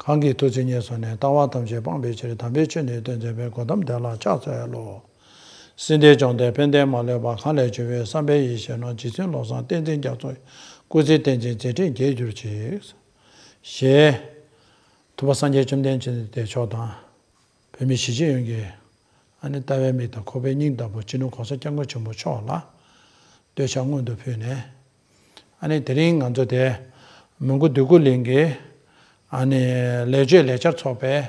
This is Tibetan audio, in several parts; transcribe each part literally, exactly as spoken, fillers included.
གང་གིས་ཐུགས་བརྩེ་ཉེར་བཟུང་ནས། ལྟ་བ་ཐམས་ཅད་སྤང་བའི་ཕྱིར། དམ་པའི་ཆོས་ནི་སྟོན་མཛད་པའི། གོ་ཏམ་དེ་ལ་ཕྱག་འཚལ་ལོ། སྲིད་མཐའི་སྦྱོང་བརྡར་ཕན་བདེ་མ་ལུས་པ། གང་ལས་བྱུང་བའི་བསམ་པའི་ཡེ་ཤེས་རྣམས། རྗེ་བཙུན་བློ་བཟང་བསྟན་འཛིན་རྒྱ་མཚོ། སྐུ་ཚེ་བརྟན་ཅིང་མཛད་འཕྲིན་རྒྱས་གྱུར་ཅིག་ཞེས། ཐུབ་པ་སངས་རྒྱས་བཅོམ་ལྡན་འདས་མཆོག་དང་། བོད་མི་གཞིས་བྱེས་ཡོངས་ཀྱི་ཨ་ནི་ལྟ་བའི་མིག་དང་ཁོག་པའི་སྙིང་ལྟ་བུ་སྤྱི་ནོར་༸གོང་ས་༸སྐྱབས་མགོན་ཆེན་པོ་མཆོག་ལ་བསྟོད་ཕྱག་སྔོན་དུ་ཕུལ་ནས། ཨ་ནི་དེ་རིང་ང་ཚོ་དེ་མོན་གྷོ་འདོད་རྒུ་གླིང་གི་ཨ་ནི་ལས་བྱེད་ལས་འཆར་ཚོགས་པས་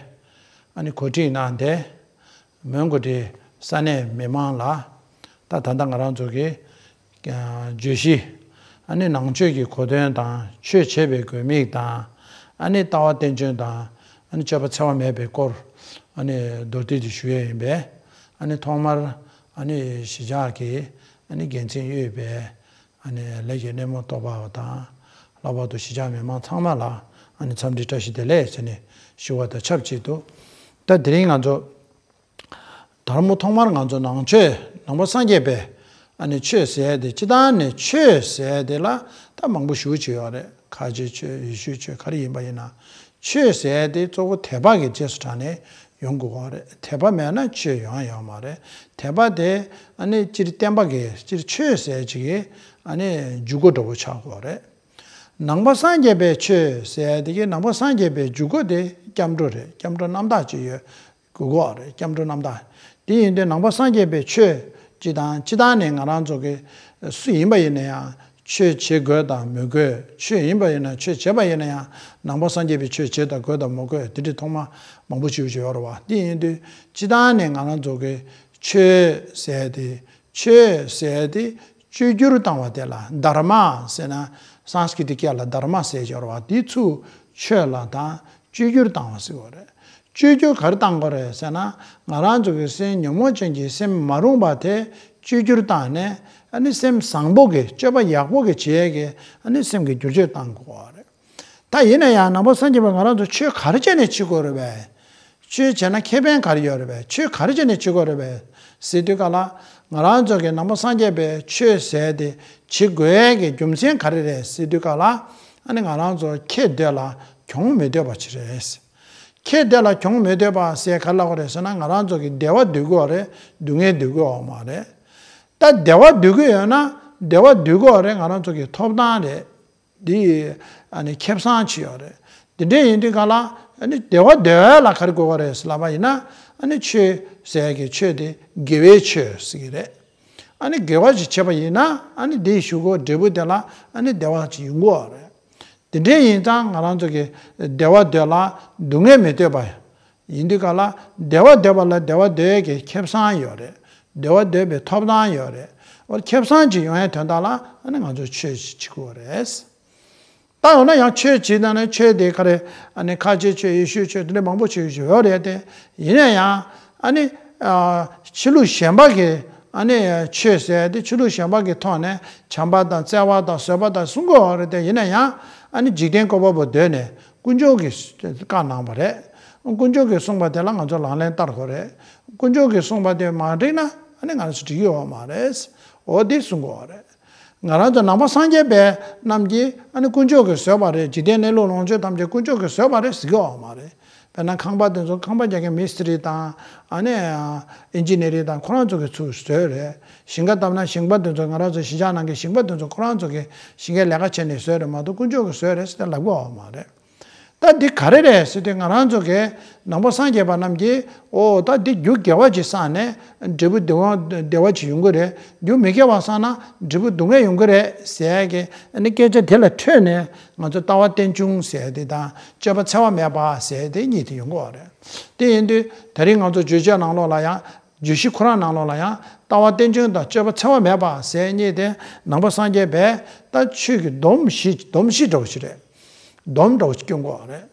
ཨ་ནི་གོ་སྒྲིག་གནང་སྟེ། མོན་གྷོ་ཁྲིའི་ས་གནས་མི་མང་ལ་ད་ད་ལྟ་ང་རང་ཚོ་གི་བརྗོད་གཞི། ཨ་ནི་ནང་ཆོས་ཀྱི་གོ་དོན་དང་། ཆོས་བྱེད་པའི་དགོས་དམིགས་དང་། ཨ་ནི་ལྟ་བ་རྟེན་འབྱུང་དང་། ཨ་ནི་སྤྱོད་པ་འཚེ་བ་མེད་པའི་སྐོར། ཨ་ནི་མདོར་བསྡུས་ཏེ་ཞུ་ཡས་ཡིན་པས། ཨ་ནི་ཐོག་མར་ཨ་ནི་གཞིས་ཆགས་ཀྱི་ཨ་ནི་འགན་འཛིན་དབུས་པའི་ཨ་ནི་ལས་ཀྱི་སྣེ་མོ་གཏོགས་པ་དང་། ལྷག་པར་དུ་གཞིས་ཆགས་མི་མང་ཚང་མ་ལ་ཨ་ནི་འཚམས་འདྲི་བཀྲ་ཤིས་བདེ་ལེགས་ཟེར་ནས་ཞུ་བ་དང་ཆབས་ཅིག་ཏུ། ད་དེ་རིང་ང་ཚོ་དར་མོ་ཐོག་མར་ང་ཚོ་ནང་ཆོས་ནང་པ་སངས་རྒྱས་པའི་ཨ་ནི་ཆོས་ཟེར་ཡ་དེ། སྤྱིར་བཏང་ནས་ཆོས་ཟེར་ཡ་དེ་ལ་ད་མང་པོ་ཞེ་པོ་ཅིག་ཡོད་རེད། ཁ་ཆེ་ཆོས། ཡེ་ཤུའི་ཆོས། ག་རེ་ཡིན་པ་ཡིན་ན། ཆོས་ཟེར་ཡ་དེ་གཙོ་བོ་དད་པ་གི་རྗེས་སུ་འབྲངས་ནས་ཡོང་དགོས་པ་རེད། དད་པ་མེད་ན་ཆོས་ཡོང་ཡ་ཡོད་མ་རེད། དད་པ་དེ་ཨ་ནི་སྤྱིར་བསྟན་པ་གི་སྤྱིར་ཆོས་ཟེར་ཡ་ཅིག་གི་ཨ་ནི་འཇུག་སྒོ་འདྲ་བོ་ཆགས་དགོས་པ་རེད། ནང་པ་སངས་རྒྱས་པའི་ཆོས་ཟེར་ཡ་དེ་གི་ནང་པ་སངས་རྒྱས་པའི་འཇུག་སྒོ་དེ་སྐྱབས་འགྲོ་རེད། སྐྱབས་འགྲོ་རྣམ་དག་ཅིག་ཡོད་དགོས་ཀྱི་ཡོད་རེད། སྐྱབས་འགྲོ་རྣམ་དག་དེ་ཡིན་དུས་ནང་པ་སངས་རྒྱས་པའི་ཆོས་སྤྱིར་བཏང་། སྤྱིར་བཏང་ནས་ང་རང་ཚོ་གི་སུ་ཡིན་པ་ཡིན་ན་ཡང་། ཆོས་བྱེད་དགོས་དང་མི་དགོས། ཆོས་ཡིན་པ་ཡིན་ན། ཆོས་བྱེད་པ་ཡིན་ན་ཡང་ནང་པ་སངས་རྒྱས་པའི་ཆོས་བྱེད་དང་དགོས་དང་མི་དགོས་དེ་འདྲའི་ཐོག་མ་མང་པོ་ཞེ་པོ་ཅིག་ཡོད་རེད་བ། དེ་ཡིན་དུས་སྤྱིར་བཏང་ནས་ང་རང་ཚོ་གི་ཆོས་ཟེར་དེ། ཆོས་ཟེར་དེ་བཅོས་བསྒྱུར་བཏང་བ་དེ་ལ་དྷརྨ་ཟེར་ན། སཾ་སྐྲྀ་ཏ་སྐད་ལ་དྷརྨ་ཟེར་གྱི་ཡོད་རེད་བ། དེ་ཚུར་ཆོས་ལ་ད་བཅོས་བསྒྱུར་བཏང་བ་ཟེར་བ་རེད། བཅོས་བསྒྱུར་ག་རེ་བཏང་དགོས་རེད་ཟེར་ན། ང་རང་ཚོ་གི་སེམས་ཉོན་མོངས་ཅན་གྱི་སེམས་མ་རུངས་པ་དེ་བཅོས་བསྒྱུར་བཏང་ནས། ཨ་ནི་སེམས་བཟང་པོ་གི་སྤྱོད་པ་ཡག་པོ་གི་བྱེད་ཡས་ཀྱི་ཨ་ནི་སེམས་ཀྱི་བསྒྱུར་བཅོས་བཏང་དགོས་པ་རེད། ད་ཡིན་ན་ཡང་ནང་པ་སངས་རྒྱས་པ་ང་རང་ཚོ་ཆོས་ག་རེ་བྱས་ནས་བྱེད་དགོས་རེད་པས། ཆོས་བྱས་ན་ཁེ་ཕན་ག་རེ་ཡོད་རེད་པས། ཆོས་ག་རེ་བྱས་ནས་བྱེད་དགོས་རེད་པས་ཟེར་དུས་སྐབས་ལ། ང་རང་ཚོ་གི་ནང་པ་སངས་རྒྱས་པའི་ཆོས་ཟེར་དེ་བྱེད་དགོས་ཡས་ཀྱི་རྒྱུ་མཚན་ག་རེ་རེད་ཟེར་དུས་སྐབས་ལ། ཨ་ནི་ང་རང་ཚོ་ཁེ་འདོད་ལ་གྱོང་མི་འདོད་པ་ཅིག་རེད། ཁེ་འདོད་ལ་གྱོང་མི་འདོད་པ་ཟེར་ག་རེ་ལབ་དགོས་རེད་ཟེར་ན། ང་རང་ཚོ་གི་བདེ་བ་འདོད་ཀྱི་ཡོད་རེད། སྡུག་བསྔལ་འདོད་ཀྱི་ཡོད་མ་རེད། ད་བདེ་བ་འདོད་ཀྱི་ཡོད་ན་བདེ་བ་འདོད་ཀྱི་ཡོད་རེད། ང་རང་ཚོ་གི་ཐོབ་ཐང་རེད། འདི་ཨ་ནི་ཁེ་བཟང་ཅིག་ཡོད་རེད། འདི་འདྲ་ཡིན་དུས་སྐབས་ལ། ཨ་ནི་བདེ་བ་འདོད་ཡ་ལ་ག་རེ་དགོས་ཀྱི་རེད་ཟེར་ལབ་པ་ཡིན་ན། ཨ་ནི་ཆོས་ཟེར་ཡ་གི་ཆོས་དེ་དགེ་བའི་ཆོས་ཟེར་གྱི་རེད། ཨ་ནི་དགེ་བ་ཅིག་བྱས་པ་ཡིན་ན། ཨ་ནི་དེའི་གཞུག་གུ་འབྲས་བུ་དེ་ལ་ཨ་ནི་བདེ་བ་ཅིག་ཡོང་གི་ཡོད་རེད། དེ་འདྲ་ཡིན་ཙང་ང་རང་ཚོ་གི་བདེ་བ་འདོད་ལ་སྡུག་བསྔལ་མི་འདོད་པ་ཡིན་དུས་སྐབས་ལ། བདེ་བ་འདོད་པ་ལ་བདེ་བ་འདོད་ཡས་ཀྱི་ཁེ་བཟང་ཡོད་རེད། བདེ་བ་འདོད་པའི་ཐོབ་ཐང་ཡོད་རེད། འོ། ཁེ་བཟང་ཅིག་ཡོང་ཡས་དོན་དག་ལ་ཨ་ནི་ང་ཚོ་ཆོས་ཅིག་བྱེད་དགོས་རེད། ད་འོ་ན་ཡང་ཆོས་ཅིག་ན་ནི་ཆོས་དེ་ག་རེ། ཨ་ནི་ཁ་ཆེ་ཆོས། ཡེ་ཤུའི་ཆོས། དེ་འདྲ་མང་པོ་ཅིག་ཡོད་རེད་དེ། ཡིན་ན་ཡང་ཨ་ནི་ཨ་ཕྱི་ལུགས་གཞན་པ་གི་ཨ་ནི་ཆོས་ཟེར་དེ། ཕྱི་ལུགས་གཞན་པ་གི་ཐོག་ནས་བྱམས་པ་དང་བརྩེ་བ་དང་བཟོད་པ་དང་གསུང་གི་ཡོད་རེད་དེ། ཡིན་ན་ཡང་ཨ་ནི་འཇིག་རྟེན་བཀོད་པ་པོ་འདོད་ནས། དཀོན་མཆོག་གིས་བཀའ་གནང་བ་རེད། དཀོན་མཆོག་གིས་གསུངས་པ་དེ་ལ་ང་ཚོ་ལག་ལེན་བསྟར་དགོས་རེད། དཀོན་མཆོག་གིས་གསུངས་པ་དེ་མ་འགྲིག་ན་ཨ་ནི་ང་ཚོ་འགྲིག་གི་ཡོད་མ་རེད། འོ། དེ་གསུང་གི་ཡོད་རེད། ང་རང་ཚོ་ནང་པ་སངས་རྒྱས་པ་རྣམས་ཀྱིས་ཨ་ནི་དཀོན་མཆོག་གིས་བཟོས་པ་རེད། འཇིག་རྟེན་གནས་ལུགས་ལོངས་སྤྱོད་ཐམས་ཅད་དཀོན་མཆོག་གིས་བཟོས་པ་རེད་ཟེར་གྱི་ཡོད་མ་རེད། དཔེར་ན་ཁང་པ་དེ་ཚོ། ཁང་པ་རྒྱག་མཁན་མི་སི་ཏྲི་དང་། ཨ་ནི་ཨིན་ཇི་ནི་ཡར་དང་ཁོ་རང་ཚོ་གིས་ཚུར་བཟོས་རེད། ཞིང་ཁ་བཏབ་ན་ཞིང་པ་དེ་ཚོ། ང་རང་ཚོ་གཞིས་ཆགས་ནང་གི་ཞིང་པ་དེ་ཚོ་ཁོ་རང་ཚོ་གིས་ཞིང་ཁའི་ལས་ཀ་བྱས་ནས་བཟོས་རེད་མ་གཏོགས། དཀོན་མཆོག་གིས་བཟོས་རེད་ཟེར་ཏེ་ལབ་ཀྱི་ཡོད་མ་རེད། ད་འདི་ག་རེ་རེད་ཟེར་དུས། ང་རང་ཚོ་གི་ནང་པ་སངས་རྒྱས་པ་རྣམས་ཀྱིས། འོ། ད་འདི་རྒྱུ་དགེ་བ་ཅིག་བསགས་ནས་འབྲས་བུ་བདེ་བ་བདེ་བ་ཅིག་ཡོང་གི་རེད། རྒྱུ་མི་དགེ་བ་བསགས་ན་འབྲས་བུ་སྡུག་བསྔལ་ཡོང་གི་རེད་ཟེར་གི་ཨ་ནི་སྐད་ཆ་དེ་ལ་འཕྲོས་ནས། ང་ཚོ་ལྟ་བ་རྟེན་འབྱུང་ཟེར་དེ་དང་སྤྱོད་པ་འཚེ་བ་མེད་པ་ཟེར་དེ་གཉིས་དེ་ཡོང་གི་ཡོད་རེད། དེ་ཡིན་དུས་དེ་རིང་ང་ཚོ་བརྗོད་བྱ་ནང་ལོགས་ལ་ཡང་། བརྗོད་གཞི་ཁོ་རང་ནང་ལོགས་ལ་ཡང་ལྟ་བ་རྟེན་འབྱུང་དང་སྤྱོད་པ་འཚེ་བ་མེད་པ་ཟེར་གཉིས་དེ་ནང་པ་སངས་རྒྱས་པས་ད་ཆོས་ཀྱི་སྡོམ་བཞི། སྡོམ་བཞི་འདྲ་བོ་ཞིག་རེད། སྡོམ་འདྲ་བོ་ཞིག་སྐྱོན་དགོས་པ་རེད།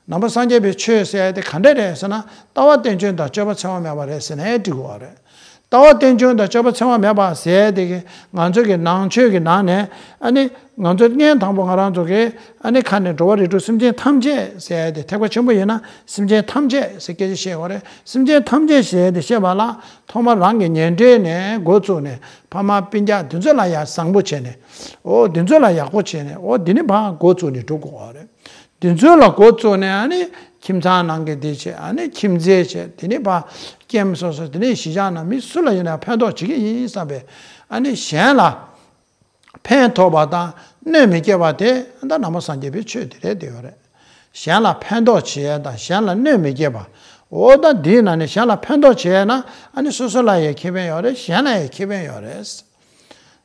ནང་པ་སངས་རྒྱས་པའི་ཆོས་ཟེར་ཡ་དེ་ག་འདྲ་རེད་ཟེར་ན། ལྟ་བ་རྟེན་འབྱུང་དང་སྤྱོད་པ་འཚེ་བ་མེད་པ་རེད་ཟེར་ནའི་འགྲིག་གི་རེད། ལྟ་བ་རྟེན་འབྱུང་དང་སྤྱོད་པ་འཚེ་བ་མེད་པ་ཟེར་ཡ་དེ་གི་ང་ཚོ་གི་ནང་ཆོས་ཀྱི་ནང་ནས། ཨ་ནི་ང་ཚོ་སྔོན་དང་པོ་ང་རང་ཚོ་གི་ཨ་ནི་ཁ་ནས་འགྲོ་བ་རིགས་དྲུག་སེམས་ཅན་ཐམས་ཅད་ཟེར་ཡ་དེ། ཐེག་པ་ཆེན་པོ་ཡིན་ན་སེམས་ཅན་ཐམས་ཅད་ཟེར་སྐད་ཆ་བཤད་ཡོད་རེད། སེམས་ཅན་ཐམས་ཅད་ཟེར་ཡ་དེ་བཤད་པ་ལ་ཐོག་མར་རང་གི་ཉེ་འབྲེལ་ནས་འགོ་བཙུགས་ནས། ཕ་མ་སྤུན་ཀྱག་དེ་ཚོ་ལ་ཡ་བཟང་པོ་བྱས་ནས། འོ། དེ་ཚོ་ལ་ཡག་པོ་བྱས་ནས། འོ། དེ་ནས་ཕར་འགོ་བཙུགས་ནས་འགྲོ་དགོས་པ་རེད། དེ་ཚོ་ལ་འགོ་བཙུགས་ནས། ཨ་ནི་ ཁྱིམ་ཚང་ནང་གི་དེ་བྱས། ཨ་ནི་ཁྱིམ་མཚེས་བྱས། དེ་ནས་ཕར་ཀེམ་སོ་སོ། དེ་ནས་གཞིས་ཆགས་ནང་མི་སུ་ལ་ཡིན་ན་ཕན་ཐོགས་བྱེད་ཀྱི་ཡིན་བསམ་པའི། ཨ་ནི་གཞན་ལ་ཕན་ཐོགས་པ་དང་གནོད་མི་བསྐྱལ་བ་དེ་ད་ནང་པ་སངས་རྒྱས་པའི་ཆོས་དེ་རེད། དེ་ཡོད་རེད། གཞན་ལ་ཕན་ཐོགས་བྱེད་ཡས་དང་གཞན་ལ་གནོད་མི་བསྐྱལ་བ། འོ་ད་འདིའི་ནང་ནས་གཞན་ལ་ཕན་ཐོགས་བྱེད་ཡས་ན། ཨ་ནི་སོ་སོ་ལ་ཡང་ཁེ་ཕན་ཡོད་རེད། གཞན་ལ་ཡང་ཁེ་ཕན་ཡོད་རེད།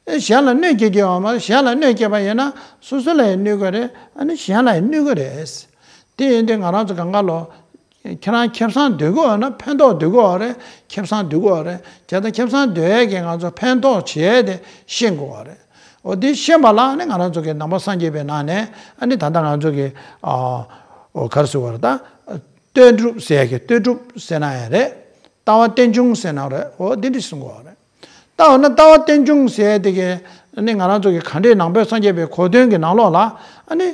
ཨེ། གཞན་ལ་གནོད་སྐྱེལ་གྱི་ཡོད་མ་རེད། གཞན་ལ་གནོད་སྐྱེལ་བ་ཡིན་ན་སོ་སོ་ལ་ཡང་གནོད་ཀྱི་རེད། ཨ་ནི་གཞན་ལ་ཡང་གནོད་ཀྱི་རེད། དེ་ཡིན་དུས་ང་རང་ཚོ་གང་ག་ལོ། ཁྱེད་རང་ཁེ་བཟང་འདོད་ཀྱི་ཡོད་ན་ཕན་ཐོགས་འདོད་ཀྱི་ཡོད་རེད། ཁེ་བཟང་འདོད་ཀྱི་ཡོད་རེད། བྱས་ཙང་ཁེ་བཟང་འདོད་ཡས་ཀྱི་ང་ཚོ་ཕན་ཐོགས་བྱེད་ཡས་དེ་ཤེས་དགོས་པ་རེད། འོ་དེ་ཤེས་པ་ལ་ནི་ང་རང་ཚོ་གི་ནང་པ་སངས་རྒྱས་པའི་ནང་ནས། ཨ་ནི་ད་ལྟ་ང་ཚོ་གི། ཨ། འོ་ག་རེ་ཟེར་དགོས་རེད། ད་ལྟོས་གྲུབ་ཟེར་ཡས་ཀྱི། ལྟོས་གྲུབ་ཟེར་ན་ཡང་རེད། ལྟ་བ་རྟེན་འབྱུང་ཟེར་ན་རེད། འོ་དེ་འདྲ་གསུང་གི་ཡོད་རེད། ད་འོ་ན་ལྟ་བ་རྟེན་འབྱུང་ཟེར་དེ་གས་ནི་ང་རང་ཚོ་གི་ག་འདྲའི་ནང་པའི་སངས་རྒྱས་པའི་གོ་དོན་གྱི་ནང་ལོགས་ལ། ཨ་ནི་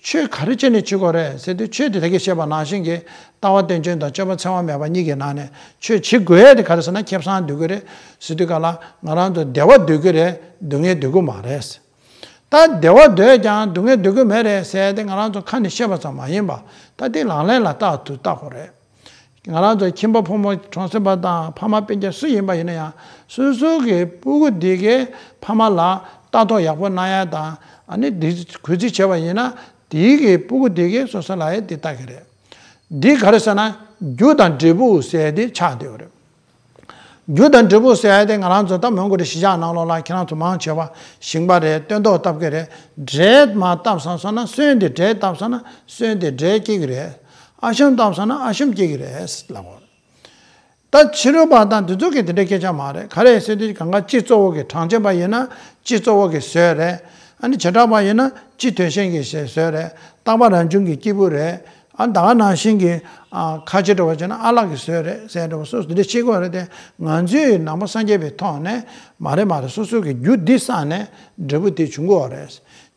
ཆོས་ག་རེ་བྱས་ནས་བྱེད་དགོས་རེད་ཟེར་དུས། ཆོས་དེ་ད་གིན་བཤད་པ་ནང་བཞིན་གྱི་ལྟ་བ་རྟེན་འབྱུང་དང་སྤྱོད་པ་འཚེ་བ་མེད་པ་གཉིས་ཀྱི་ནང་ནས་ཆོས་བྱེད་དགོས་ཡས་དེ་ག་རེ་ཟེར་ན། ཁེ་བཟང་འདོད་ཀྱི་རེད་ཟེར་དུས་ག་ལ། ང་རང་ཚོ་བདེ་བ་འདོད་ཀྱི་རེད། སྡུག་བསྔལ་འདོད་ཀྱི་མ་རེད། ད་བདེ་བ་འདོད་ཀྱང་སྡུག་བསྔལ་འདོད་ཀྱི་མེད་རེད་ཟེར་དེ་ང་རང་ཚོ་ཁ་ནས་བཤད་པ་ཙམ་མ་ཡིན་པ། ད་དེ་ལག་ལེན་ལ་བསྟར་དུ་བསྟར་དགོས་རེད། ང་རང་ཚོ་ཁྱིམ་པ་ཕོ་མོ་གྲོང་གསེབ་པ་དང་ཕ་མ་སྤུན་ཀྱག་སུ་ཡིན་པ་ཡིན་ན་ཡང་། སོ་སོ་གི་སྤུ་གུ་དེ་གའི་ཕ་མ་ལ་ལྟ་རྟོག་ཡག་པོ་གནང་ཡ་དང་། ཨ་ནི་དེ་གུས་བརྩི་བྱས་པ་ཡིན་ན། དེའི་གི་སྤུ་གུ་དེ་གའི་སོ་སོ་ལ་ཡ་དེ་ལྟ་གི་རེད། འདི་ག་རེ་ཟེར་ན། རྒྱུ་དང་འབྲས་བུ་ཟེར་དེ་ཆགས་བསྡད་ཡོད་རེད། རྒྱུ་དང་འབྲས་བུ་ཟེར་ཡ་དེ་ང་རང་ཚོ་ད་མོན་གྷོ་གཞིས་ཆགས་ནང་ལོགས་ལ་ཁྱེད་རང་ཚོ་མང་ཆེ་བ་ཞིང་པ་རེད། སྟོན་ཐོག་བཏབ་ཀྱི་རེད། འབྲས་མར་བཏབ་སོང་སོང་ན་སོན་དེ། འབྲས་བཏབ་སོང་ན་སོན་དེ་འབྲས་སྐྱེ་གི་རེད། ཨ་ཤམ་བཏབ་སོང་ན་ཨ་ཤམ་སྐྱེ་གི་རེད་ལབ་དགོས། ད་ཕྱི་རོལ་པ་དང་དེ་ཚོ་གི་དེ་འདྲའི་སྐད་ཆ་མ་རེད། ག་རེ་ཟེར་དུས་གང་ག་སྤྱི་གཙོ་བོ་གི་གྲངས་ཅན་པ་ཡིན་ན་སྤྱི་གཙོ་བོ་གི་བཟོས་རེད། ཨ་ནི་བྱེ་བྲག་པ་ཡིན་ན་སྤྱི་དོན་གཞན་གྱི་བཟོས་རེད། རྟག་པ་རང་བྱུང་གི་སྐྱེས་བུ་རེད། ཨ། ད་ག་ནང་བཞིན་གྱི། ཨ། ཁ་ཆེ་འདྲ་བོ་བྱས་ན་ཨ་ལགས་ཀྱིས་བཟོས་རེད་ཟེར་འདྲ་བོ་སོ་སོ་འདི་འདྲ་བྱེད་དགོས་རེད་དེ། ང་ཚོས་ནང་པ་སངས་རྒྱས་པའི་ཐོག་ནས་མ་རེད་མ་རེད། སོ་སོ་གི་རྒྱུ་འདི་བསགས་ནས་འབྲས་བུ་འདི་འབྱུང་གི་ཡོད་རེད།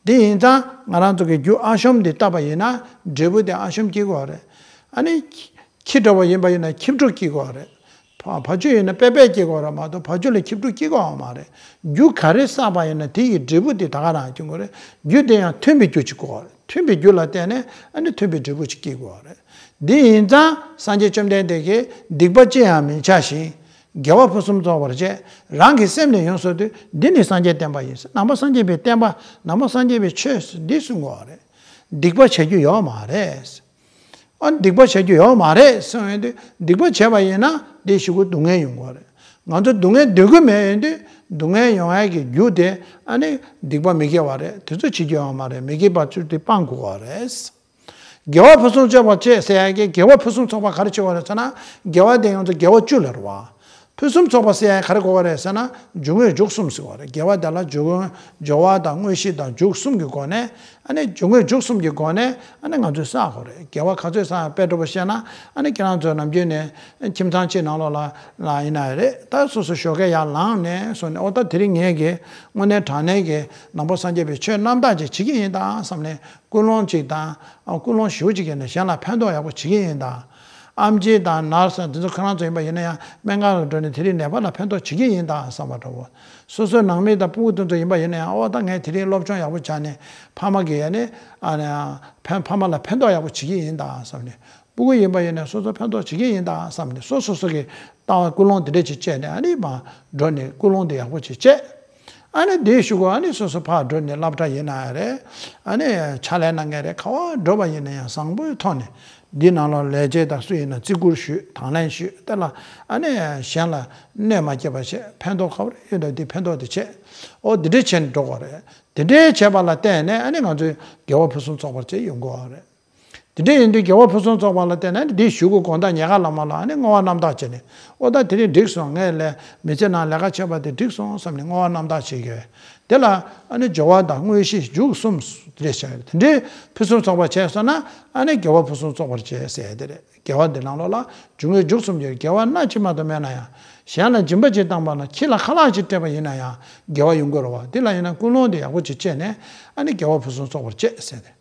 དེ་ཡིན་ཙང་ང་རང་ཚོ་གི་རྒྱུ་ཨ་ཤོམ་འདི་བཏབ་པ་ཡིན་ན་འབྲས་བུ་དེ་ཨ་ཤོམ་སྐྱེ་གི་ཡོད་རེད། ཨ་ནི་ཁྱི་འདྲ་བོ་ཡིན་པ་ཡིན་ན་ཁྱི་ཕྲུག་སྐྱེ་གི་ཡོད་རེད། ཕ་ཕ་ཆུ་ཡིན་ན་པད་པད་སྐྱེ་གི་ཡོད་རེད་མ་གཏོགས་ཕ་ཆུ་ལ་ཁྱི་ཕྲུག་སྐྱེ་གི་ཡོད་མ་རེད། རྒྱུ་ག་རེ་བསགས་པ་ཡིན་ན་དེ་ཡི་འབྲས་བུ་དེ་ད་ག་རང་སྐྱེ་གི་ཡོད་རེད། རྒྱུ་དེ་ཡང་མཐུན་པའི་རྒྱུ་ཅིག་དགོས་རེད། མཐུན་པའི་རྒྱུ་ལ་བརྟེན་ནས་ཨ་ནི་མཐུན་པའི་འབྲས་བུ་ཅིག་སྐྱེ་དགོས་རེད། འདི་ཡིན་ཙང་སངས་རྒྱས་བཅོམ་ལྡན་འདས་ཀྱིས་སྡིག་པ་ཅི་ཡང་མི་བྱ་ཞིང་། དགེ་བ་ཕུན་སུམ་ཚོགས་པར་སྤྱད། རང་གི་སེམས་ནི་ཡོངས་སུ་འདུལ། འདི་ནི་སངས་རྒྱས་བསྟན་པ་ཡིན། ནང་པ་སངས་རྒྱས་པའི་བསྟན་པ། ནང་པ་སངས་རྒྱས་པའི་ཆོས་འདི་གསུང་དགོས་རེད། སྡིག་པ་བྱ་རྒྱུ་ཡོད་མ་རེད། ཨ། སྡིག་པ་བྱ་རྒྱུ་ཡོད་མ་རེད་གསུངས་ཡོང་དུས། སྡིག་པ་བྱས་པ་ཡིན་ན་དེ་གཞུག་གུ་སྡུག་བསྔལ་ཡོང་གི་རེད། ང་ཚོ་སྡུག་བསྔལ་འདོད་ཀྱི་མེད་ཡོང་དུས། སྡུག་བསྔལ་ཡོང་ཡག་གི་རྒྱུ་དེ་ཨ་ནི་སྡིག་པ་མི་དགེ་བ་རེད། དེ་ཚོ་བྱེད་རྒྱུ་ཡོད་མ་རེད། མི་དགེ་བ་ཚུར་དེ་སྤང་དགོས་པ་རེད། དགེ་བ་ཕུན་སུམ་ཚོགས་པར་སྤྱད་ཟེར་ཡག་གི་དགེ་བ་ཕུན་སུམ་ཚོགས་པ་ག་རེ་བྱེད་དགོས་རེད་ཟེར་ན། དགེ་བ་དེ་ང་ཚོ་དགེ་བ་བཅུ་ལ་རེད་བ། ཕུན་སུམ་ཚོགས་པ་ཟེར་ཡག་ག་རེ་གོ་བ་རེད་ཟེར་ན། འབྱུང་དངོས་མཇུག་གསུམ་ཟེར་བ་རེད། དགེ་བ་དེ་ལ་འབྱུང་སྦྱོར་བ་དང་དངོས་གཞི་དང་མཇུག་གསུམ་གྱི་སྒོ་ནས། ཨ་ནི་འབྱུང་དངོས་མཇུག་གསུམ་གྱི་སྒོ་ནས་ཨ་ནི་ང་ཚོས་བསགས་དགོས་རེད། དགེ་བ་ག་ཚོད་བསགས་ཡག་དཔེ་འདྲ་པོ་བཤད་ན། ཨ་ནི་ཁྱེད་རང་ཚོ་ནམ་རྒྱུན་ནས་ཁྱིམ་ཚང་གཅིག་ནང་ལོགས་ལ་ལ་ཡིན་ན་རེད། ད་སོ་སོ་ཞོགས་ཀས་ཡར་ལངས་ནས་སོང་ནས། ཨོ་ད་དེ་རིང་ངས་ཀྱི་དངོས་གནས་དྲང་གནས་ཀྱི་ནང་པ་སངས་རྒྱས་པའི་ཆོས་རྣམ་དག་ཅིག་བྱེད་ཀྱི་ཡིན་ད་བསམ་ནས། ཀུན་སློང་ཅིག་དང་། ཨ། ཀུན་སློང་ཞེ་པོ་ཅིག་ཡིན་ན་གཞན་ལ་ཕན་ཐོགས་ཡག་པོ་བྱེད་ཀྱི་ཡིན་ད། ཨེམ་ཆི་དང་ནར་སི་དེ་ཚོ་ཁོ་རང་ཚོ་ཡིན་པ་ཡིན་ན་ཡང་སྨན་ཁང་ལ་འགྲོ་ནས་དེ་རིང་ནད་པ་ལ་ཕན་ཐོགས་བྱེད་ཀྱི་ཡིན་ད་བསམ་པ་འདྲ་བོ། སོ་སོའི་ནང་མི་དང་སྤུ་གུ་དེ་ཚོ་ཡིན་པ་ཡིན་ན་ཡང་། ཨོ་ད་ངས་དེ་རིང་སློབ་སྦྱོང་ཡག་པོ་བྱས་ནས་ཕ་མ་གི། ཨ་ནི། ཨ་ནི། ཕན། ཕ་མ་ལ་ཕན་ཐོགས་ཡག་པོ་བྱེད་ཀྱི་ཡིན་ད་བསམ་ནས། སྤུ་གུ་ཡིན་པ་ཡིན་ན་སོ་སོ་ཕན་ཐོགས་བྱེད་ཀྱི་ཡིན་ད་བསམ་ནས། སོ་སོ་སོ་གི་ལྟ་བ་ཀུན་སློང་དེ་འདྲ་ཅིག་བྱས་ནས། ཨ་ནི་མར་འགྲོ་ནས་ཀུན་སློང་དེ་ཡག་པོ་ཅིག་བྱས། ཨ་ནི་དེའི་གཞུག་གུ་ཨ་ནི་སོ་སོ་ཕར་འགྲོ་ནས་སློབ་གྲྭ་ཡིན་ན་ཡང་རེད། ཨ་ནི་ཕྱག་ལས་གནང་མཁན་རེད། ག་པར་འགྲོ་བ་ཡིན་ན་ཡང་བཟང་པོའི་ཐོག་ནས། འདི་ནང་ལོགས་ལས་བྱེད་དང་སུ་ཡིན་ན་བརྩི་བཀུར་ཞུས། དང་ལེན་ཞུས། དེ་ལ་ཨ་ནི་གཞན་ལ་གནོད་མ་སྐྱེལ་བ་བྱས། ཕན་ཐོགས་ག་པར་ཡོད་ན་དེ་ཕན་ཐོགས་དེ་བྱས། ཨོ་དེ་འདྲས་བྱས་ནས་འགྲོ་དགོས་རེད། དེ་འདྲས་བྱས་པ་ལ་བརྟེན་ནས་ཨ་ནི་ང་ཚོའི་དགེ་བ་ཕུན་སུམ་ཚོགས་པར་བྱས་ཡོང་དགོས་པ་རེད། དེ་འདྲ་ཡིན་དུས་དགེ་བ་ཕུན་སུམ་ཚོགས་པ་ལ་བརྟེན་ནས་འདིའི་གཞུག་གུ་དགོང་དག་ཉལ་ཁ་ལ་མ་ལ་ཨ་ནི་བསྔོ་བ་རྣམ་དག་བྱས་ནས། ཨོ་ད་དེ་རིང་འགྲིག་སོང་། ངས་ལས་མི་ཚེ་ནང་ལས་ཀ་བྱས་པ་དེ་འགྲིག་སོང་བསམ་ནས་བསྔོ་བ་རྣམ་དག་བྱེད་དགོས། དེ་ལ་ཨ་ནི་སྦྱོར་བ་དང་དངོས་གཞི་མཇུག་གསུམ་དེ་འདྲ་བྱས། དེ་འདྲའི་ཕུན་སུམ་ཚོགས་པ་བྱས་སོང་ན་ཨ་ནི་དགེ་བ་ཕུན་སུམ་ཚོགས་པར་བྱེད་ཟེར་དེ་རེད། དགེ་བ་འདི་ནང་ལོགས་ལ་འབྱུང་བའི་མཇུག་གསུམ་གྱི་དགེ་བ་སྣ་གཅིག་མ་གཏོགས་མེད་ན་ཡང་། གཞན་ལ་སྦྱིན་པ་ཅིག་བཏང་པ་ན། ཁྱི་ལ་ཁ་ལག་ཅིག་སྤྲད་པ་ཡིན་ན་ཡང་དགེ་བ་ཡོང་གི་རེད་བ། འདི་ལ་ཡིན་ན་ཀུན་སློང་དེ་ཡག་པོ་ཅིག་བྱས་ནས་ཨ་ནི་དགེ་བ་ཕུན་སུམ་ཚོགས་པར་བྱེད་ཟེར་ཏེ།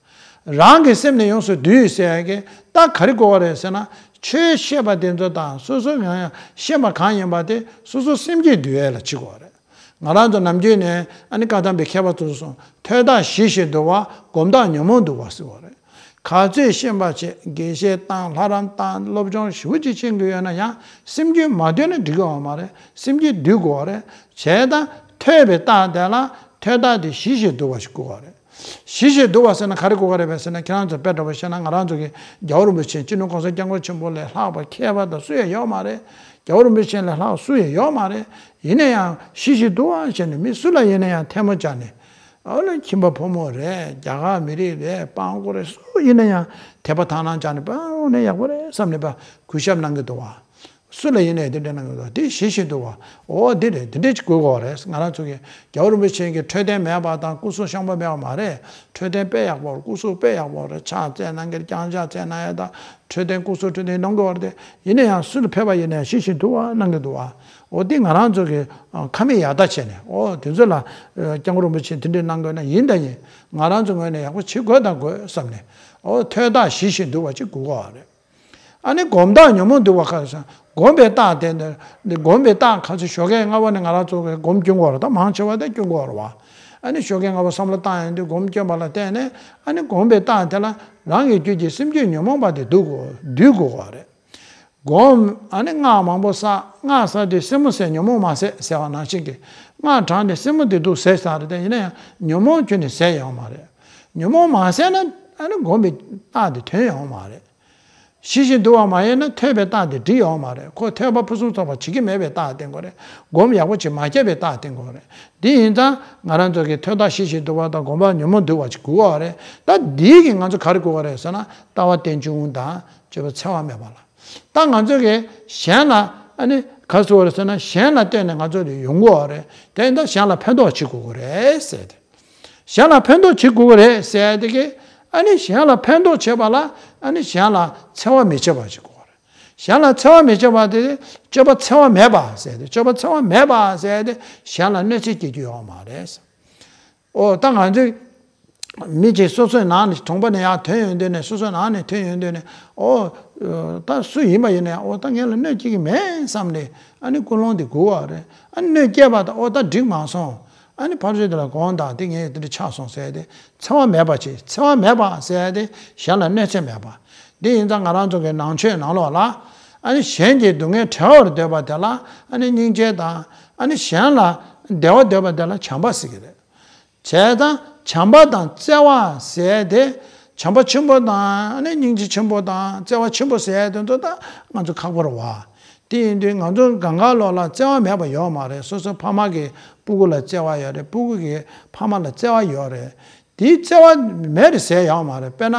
རང་གི་སེམས་ནི་ཡོངས་སུ་འདུལ་ཟེར་ཡ་གི་ད་ག་རེ་གོ་བ་རེད་ཟེར་ན། ཆོས་བཤད་པ་དེ་ཚོ་དང་སོ་སོ་ཡང་ཡང་ཤེས་པ་གང་ཡིན་པ་དེ་སོ་སོ་སེམས་ཀྱིས་འདུལ་ཡས་ལ་བྱེད་དགོས་པ་རེད། ང་རང་ཚོ་ནམ་རྒྱུན་ནས་ཨ་ནི་བཀའ་གདམས་པའི་མཁས་པ་ཚོས་གསུངས། ཐོས་བདག་ཞི་ཞིང་དུལ་བ། སྒོམ་བདག་ཉོན་མོངས་འདུལ་བ་ཟེར་བ་རེད། ག་ཚོད་ཤེས་པ་བྱེད། དགེ་བཤེས་བཏང་། ལྷ་རམས་བཏང་། སློབ་སྦྱོང་ཞེ་པོ་ཅིག་ཤེས་ཀྱི་ཡོད་ན་ཡང་སེམས་རྒྱུད་མ་འདུལ་ན་འགྲིག་གི་ཡོད་མ་རེད། སེམས་རྒྱུད་འདུལ་དགོས་པ་རེད། བྱས་ཙང་ཐོས་པའི་རྟགས་དེ་ལ་ཐོས་རྟགས་དེ་ཞི་ཞིང་དུལ་བ་ཞིག་དགོས་པ་རེད། ཞི་ཞིང་དུལ་བ་ཟེར་ན་ག་རེ་དགོས་ཀྱི་རེད་པས་ཟེར་ན། ཁྱེད་རང་ཚོ་དཔེ་འདྲ་པོ་བཤད་ན། ང་རང་ཚོ་གི་རྒྱལ་བ་རིན་པོ་ཆེ་སྤྱི་ནོར་༸གོང་ས་༸སྐྱབས་མགོན་ཆེན་པོ་ལས་ལྷག་པ་མཁས་པ་དང་སུ་ཡང་ཡོད་མ་རེད། རྒྱལ་བ་རིན་པོ་ཆེ་ལས་ལྷག་སུ་ཡང་ཡོད་མ་རེད། ཡིན་ན་ཡང་ཞི་ཞིང་དུལ་བ་བྱས་ནས་མི་སུ་ལ་ཡིན་ན་ཡང་ཐལ་མོ་སྦྱར་ནས། ཨོ་ལ་ཁྱིམ་པ་ཕོ་མོ་རེད། རྒྱ་གར་མི་རིགས་རེད། སྤྲང་པོ་རེད། སུ་ཡིན་ན་ཡང་དད་པ་དག་སྣང་སྦྱར་ནས་པ་འོ་ནས་ཡག་པོ་རེད་བསམ་ནས་པ་གུས་ཞབས་གནང་གི་འདུག་བ། སུ་ལ་ཡིན་ནའི་དེ་འདྲ་གནང་གི་འདུག་དེ་ཞི་ཞིང་དུལ་བ། ཨོ་འདི་རེད། འདི་འདྲ་ཅིག་དགོས་ཀྱི་རེད། ང་རང་ཚོ་གི་རྒྱལ་བ་རིན་པོ་ཆེ་གི་འཕྲོད་བསྟེན་མེད་པ་དང་སྐུ་གཟུགས་ཤང་པོ་མེད་པ་མ་རེད། འཕྲོད་བསྟེན་དཔེ་ཡག་པོ་རེད། སྐུ་གཟུགས་དཔེ་ཡག་པོ་རེད། ཕྱག་བཙལ་གནང་གི་རེད། བརྐྱངས་ཕྱག་བཙལ་གནང་ཡ་དང་འཕྲོད་བསྟེན་སྐུ་གཟུགས་འཕྲོད་བསྟེན་གནང་གི་ཡོད་རེད། དེ་ཡིན་ན་ཡང་སུ་ལ་ཕེབས་པ་ཡིན་ན་ཡང་ཞི་ཞིང་དུལ་བ་གནང་གི་འདུག་བ། ཨོ་དེ་ང་རང་ཚོ་གི་ཨ་ཁ་མིག་ཡར་ལྟ་བྱས་ནས། ཨོ་དེ་ཚོ་ལ་ཨ་སྐྱབས་མགོན་རིན་པོ་ཆེས་དེ་འདྲ་གནང་དགོས་ན་ཡིན་དང་ཡིན། ང་རང་ཚོ་ངོས་ནས་ཡག་པོ་བྱེད་དགོས་དང་དགོས་བསམ་ནས། ཨོ་ཐོས་རྟགས་ཞི་ཞིང་དུལ་བ་ཅིག་དགོས་ཀྱི་རེད། ཨ་ནི་སྒོམ་རྟགས་ཉོན་མོངས་འདུལ་བ་ཁ་སང་སྒོམ་པའི་རྟགས་དེ་འདི་སྒོམ་པའི་རྟགས་ག་ཚོད་ཞོགས་ཀས་སྔ་པོ་ནས་ང་རང་ཚོ་གི་སྒོམ་སྐྱོན་གོ་ར། ད་མང་ཆེ་བ་དེ་སྐྱོན་གོ་ར་བ། ཨ་ནི་ཞོགས་ཀས་སྔ་པོ་བསམ་བློ་བཏང་ཡོང་དུས་སྒོམ་སྐྱོན་པ་ལ་བརྟེན་ནས། ཨ་ནི་སྒོམ་པའི་རྟགས་དེ་ལ་རང་གི་རྒྱུད་ཀྱི་སེམས་རྒྱུད་ཉོན་མོངས་པ་དེ་འདུལ་དགོས་འདུལ་དགོས་གོ་རེད། སྒོམ། ཨ་ནི་སྔགས་མང་པོ་བསགས། སྔགས་བསགས་དུས་སེན་མོ་ཟས་ཉོན་མོངས་མ་ཟད་ཟེར་བ་ནང་བཞིན་གྱི། སྔགས་བགྲངས་ཏེ་སེན་མོ་དེ་འདུག་ཟས་ཟ་རེད་དེ། ཡིན་ན་ཡང་ཉོན་མོངས་ཁྱོན་ནས་ཟས་ཡོང་མ་རེད། ཉོན་མོངས་མ་ཟད་ན་ཨ་ནི་སྒོམ་པའི་རྟགས་དེ་ཐོན་ཡོང་མ་རེད། ཞི་ཞིང་དུལ་བ་མ་ཡིན་ན་ཐོས་པའི་རྟགས་དེ་འགྲིག་ཡོང་མ་རེད། ཁོ་ཐོས་པ་ཕུན་སུམ་ཚོགས་པ་བྱེད་ཀྱི་མེད་པའི་རྟགས་བསྟན་དགོས་རེད། སྒོམ་ཡག་པོ་བྱེད་མ་བརྒྱབ་པའི་རྟགས་བསྟན་དགོས་རེད། དེ་ཡིན་ཙང་ང་རང་ཚོ་གི་ཐོས་རྟགས་ཞི་ཞིང་དུལ་བ་དང་སྒོམ་པ་ཉོན་མོངས་འདུལ་བ་ཅིག་དགོས་པ་རེད། ད་འདིའི་གི་ང་ཚོ་ག་རེ་དགོས་པ་རེད་ཟེར་ན། ལྟ་བ་རྟེན་འབྱུང་དང་སྤྱོད་པ་འཚེ་བ་མེད་པ་ལ། ད་ང་ཚོ་གིས་གཞན་ལ་ཨ་ནི་ག་རེ་ཟེར་བ་རེད་ཟེར་ན། གཞན་ལ་བརྟེན་ནས་ང་ཚོ་ལ་ཡོང་གི་ཡོད་རེད། དེ་ཡིན་ཙང་གཞན་ལ་ཕན་ཐོགས་བྱེད་དགོས་ཀྱི་རེད་ཟེར་ཏེ། གཞན་ལ་ཕན་ཐོགས་བྱེད་དགོས་ཀྱི་རེད་ཟེར་ཏེ་གི། ཨ་ནི་གཞན་ལ་ཕན་ཐོགས་བྱེད་པ་ལ། ཨ་ནི་གཞན་ལ་འཚེ་བ་མི་བྱེད་པ་བྱེད་དགོས་ཀྱི་རེད། གཞན་ལ་འཚེ་བ་མི་བྱེད་པ་དེ་སྤྱོད་པ་འཚེ་བ་མེད་པ་ཟེར་ཏེ། སྤྱོད་པ་འཚེ་བ་མེད་པ་ཟེར་ཏེ་གཞན་ལ་གནོད་འཚེ་སྐྱེལ་རྒྱུ་ཡོད་མ་རེད། ཨོ་ད་ང་ཚོས་མི་གཅིག་སོ་སོའི་ནང་ནས་གྲོང་པ་ནས་ཡར་ཐོན་ཡོང་དུས་ནས། སོ་སོའི་ནང་ནས་ཐོན་ཡོང་དུས་ནས། ཨོ་ད་སུ་ཡིན་པ་ཡིན་ན་ཡང་། ཨོ་ད་ངེད་ལ་གནོད་སྐྱེལ་གྱི་མེད་བསམ་ནས། ཨ་ནི་ཀུན་སློང་དེ་དགོས་པ་རེད། ཨ་ནི་གནོད་སྐྱེལ་པ་དང་། ཨོ་ད་འགྲིག་མ་སོང་། ཨ་ནི་ཕར་ཚུར་དེ་ལ་དགོངས་དག་དེ་ངས་དེ་འདྲ་ཆགས་སོང་ཟེར་ཏེ་འཚེ་བ་མེད་པ་བྱེད། འཚེ་བ་མེད་པ་ཟེར་ཏེ་གཞན་ལ་གནོད་འཚེ་མེད་པ། འདི་ཡིན་ཙང་ང་རང་ཚོ་གི་ནང་ཆོས་ནང་ལོགས་ལ། ཨ་ནི་གཞན་གྱི་སྡུག་བསྔལ་བྲལ་བར་འདོད་པ་དེ་ལ་ཨ་ནི་སྙིང་རྗེ་དང་། ཨ་ནི་གཞན་ལ་བདེ་བ་འདོད་པ་དེ་ལ་བྱམས་པ་ཟེར་གྱི་རེད། བྱས་ཙང་བྱམས་པ་དང་བརྩེ་བ་ཟེར་ཏེ། བྱམས་པ་ཆེན་པོ་དང་། ཨ་ནི་སྙིང་རྗེ་ཆེན་པོ་དང་བརྩེ་བ་ཆེན་པོ་ཟེར་དེ་ཚོ་ད་ང་ཚོ་ཁག་པོ་རེད་བ། དེ་ཡིན་དུས་ང་ཚོ་གང་ག་ལོགས་ལ་བརྩེ་བ་མེད་པ་ཡོད་མ་རེད། སོ་སོ་ཕ་མ་གིས་སྤུ་གུ་ལ་བརྩེ་བ་ཡོད་རེད། སྤུ་གུ་གིས་ཕ་མ་ལ་བརྩེ་བ་ཡོད་རེད། དེའི་བརྩེ་བ་མེད་རེད་ཟེར་ཡོད་མ་རེད། དཔེར་ན་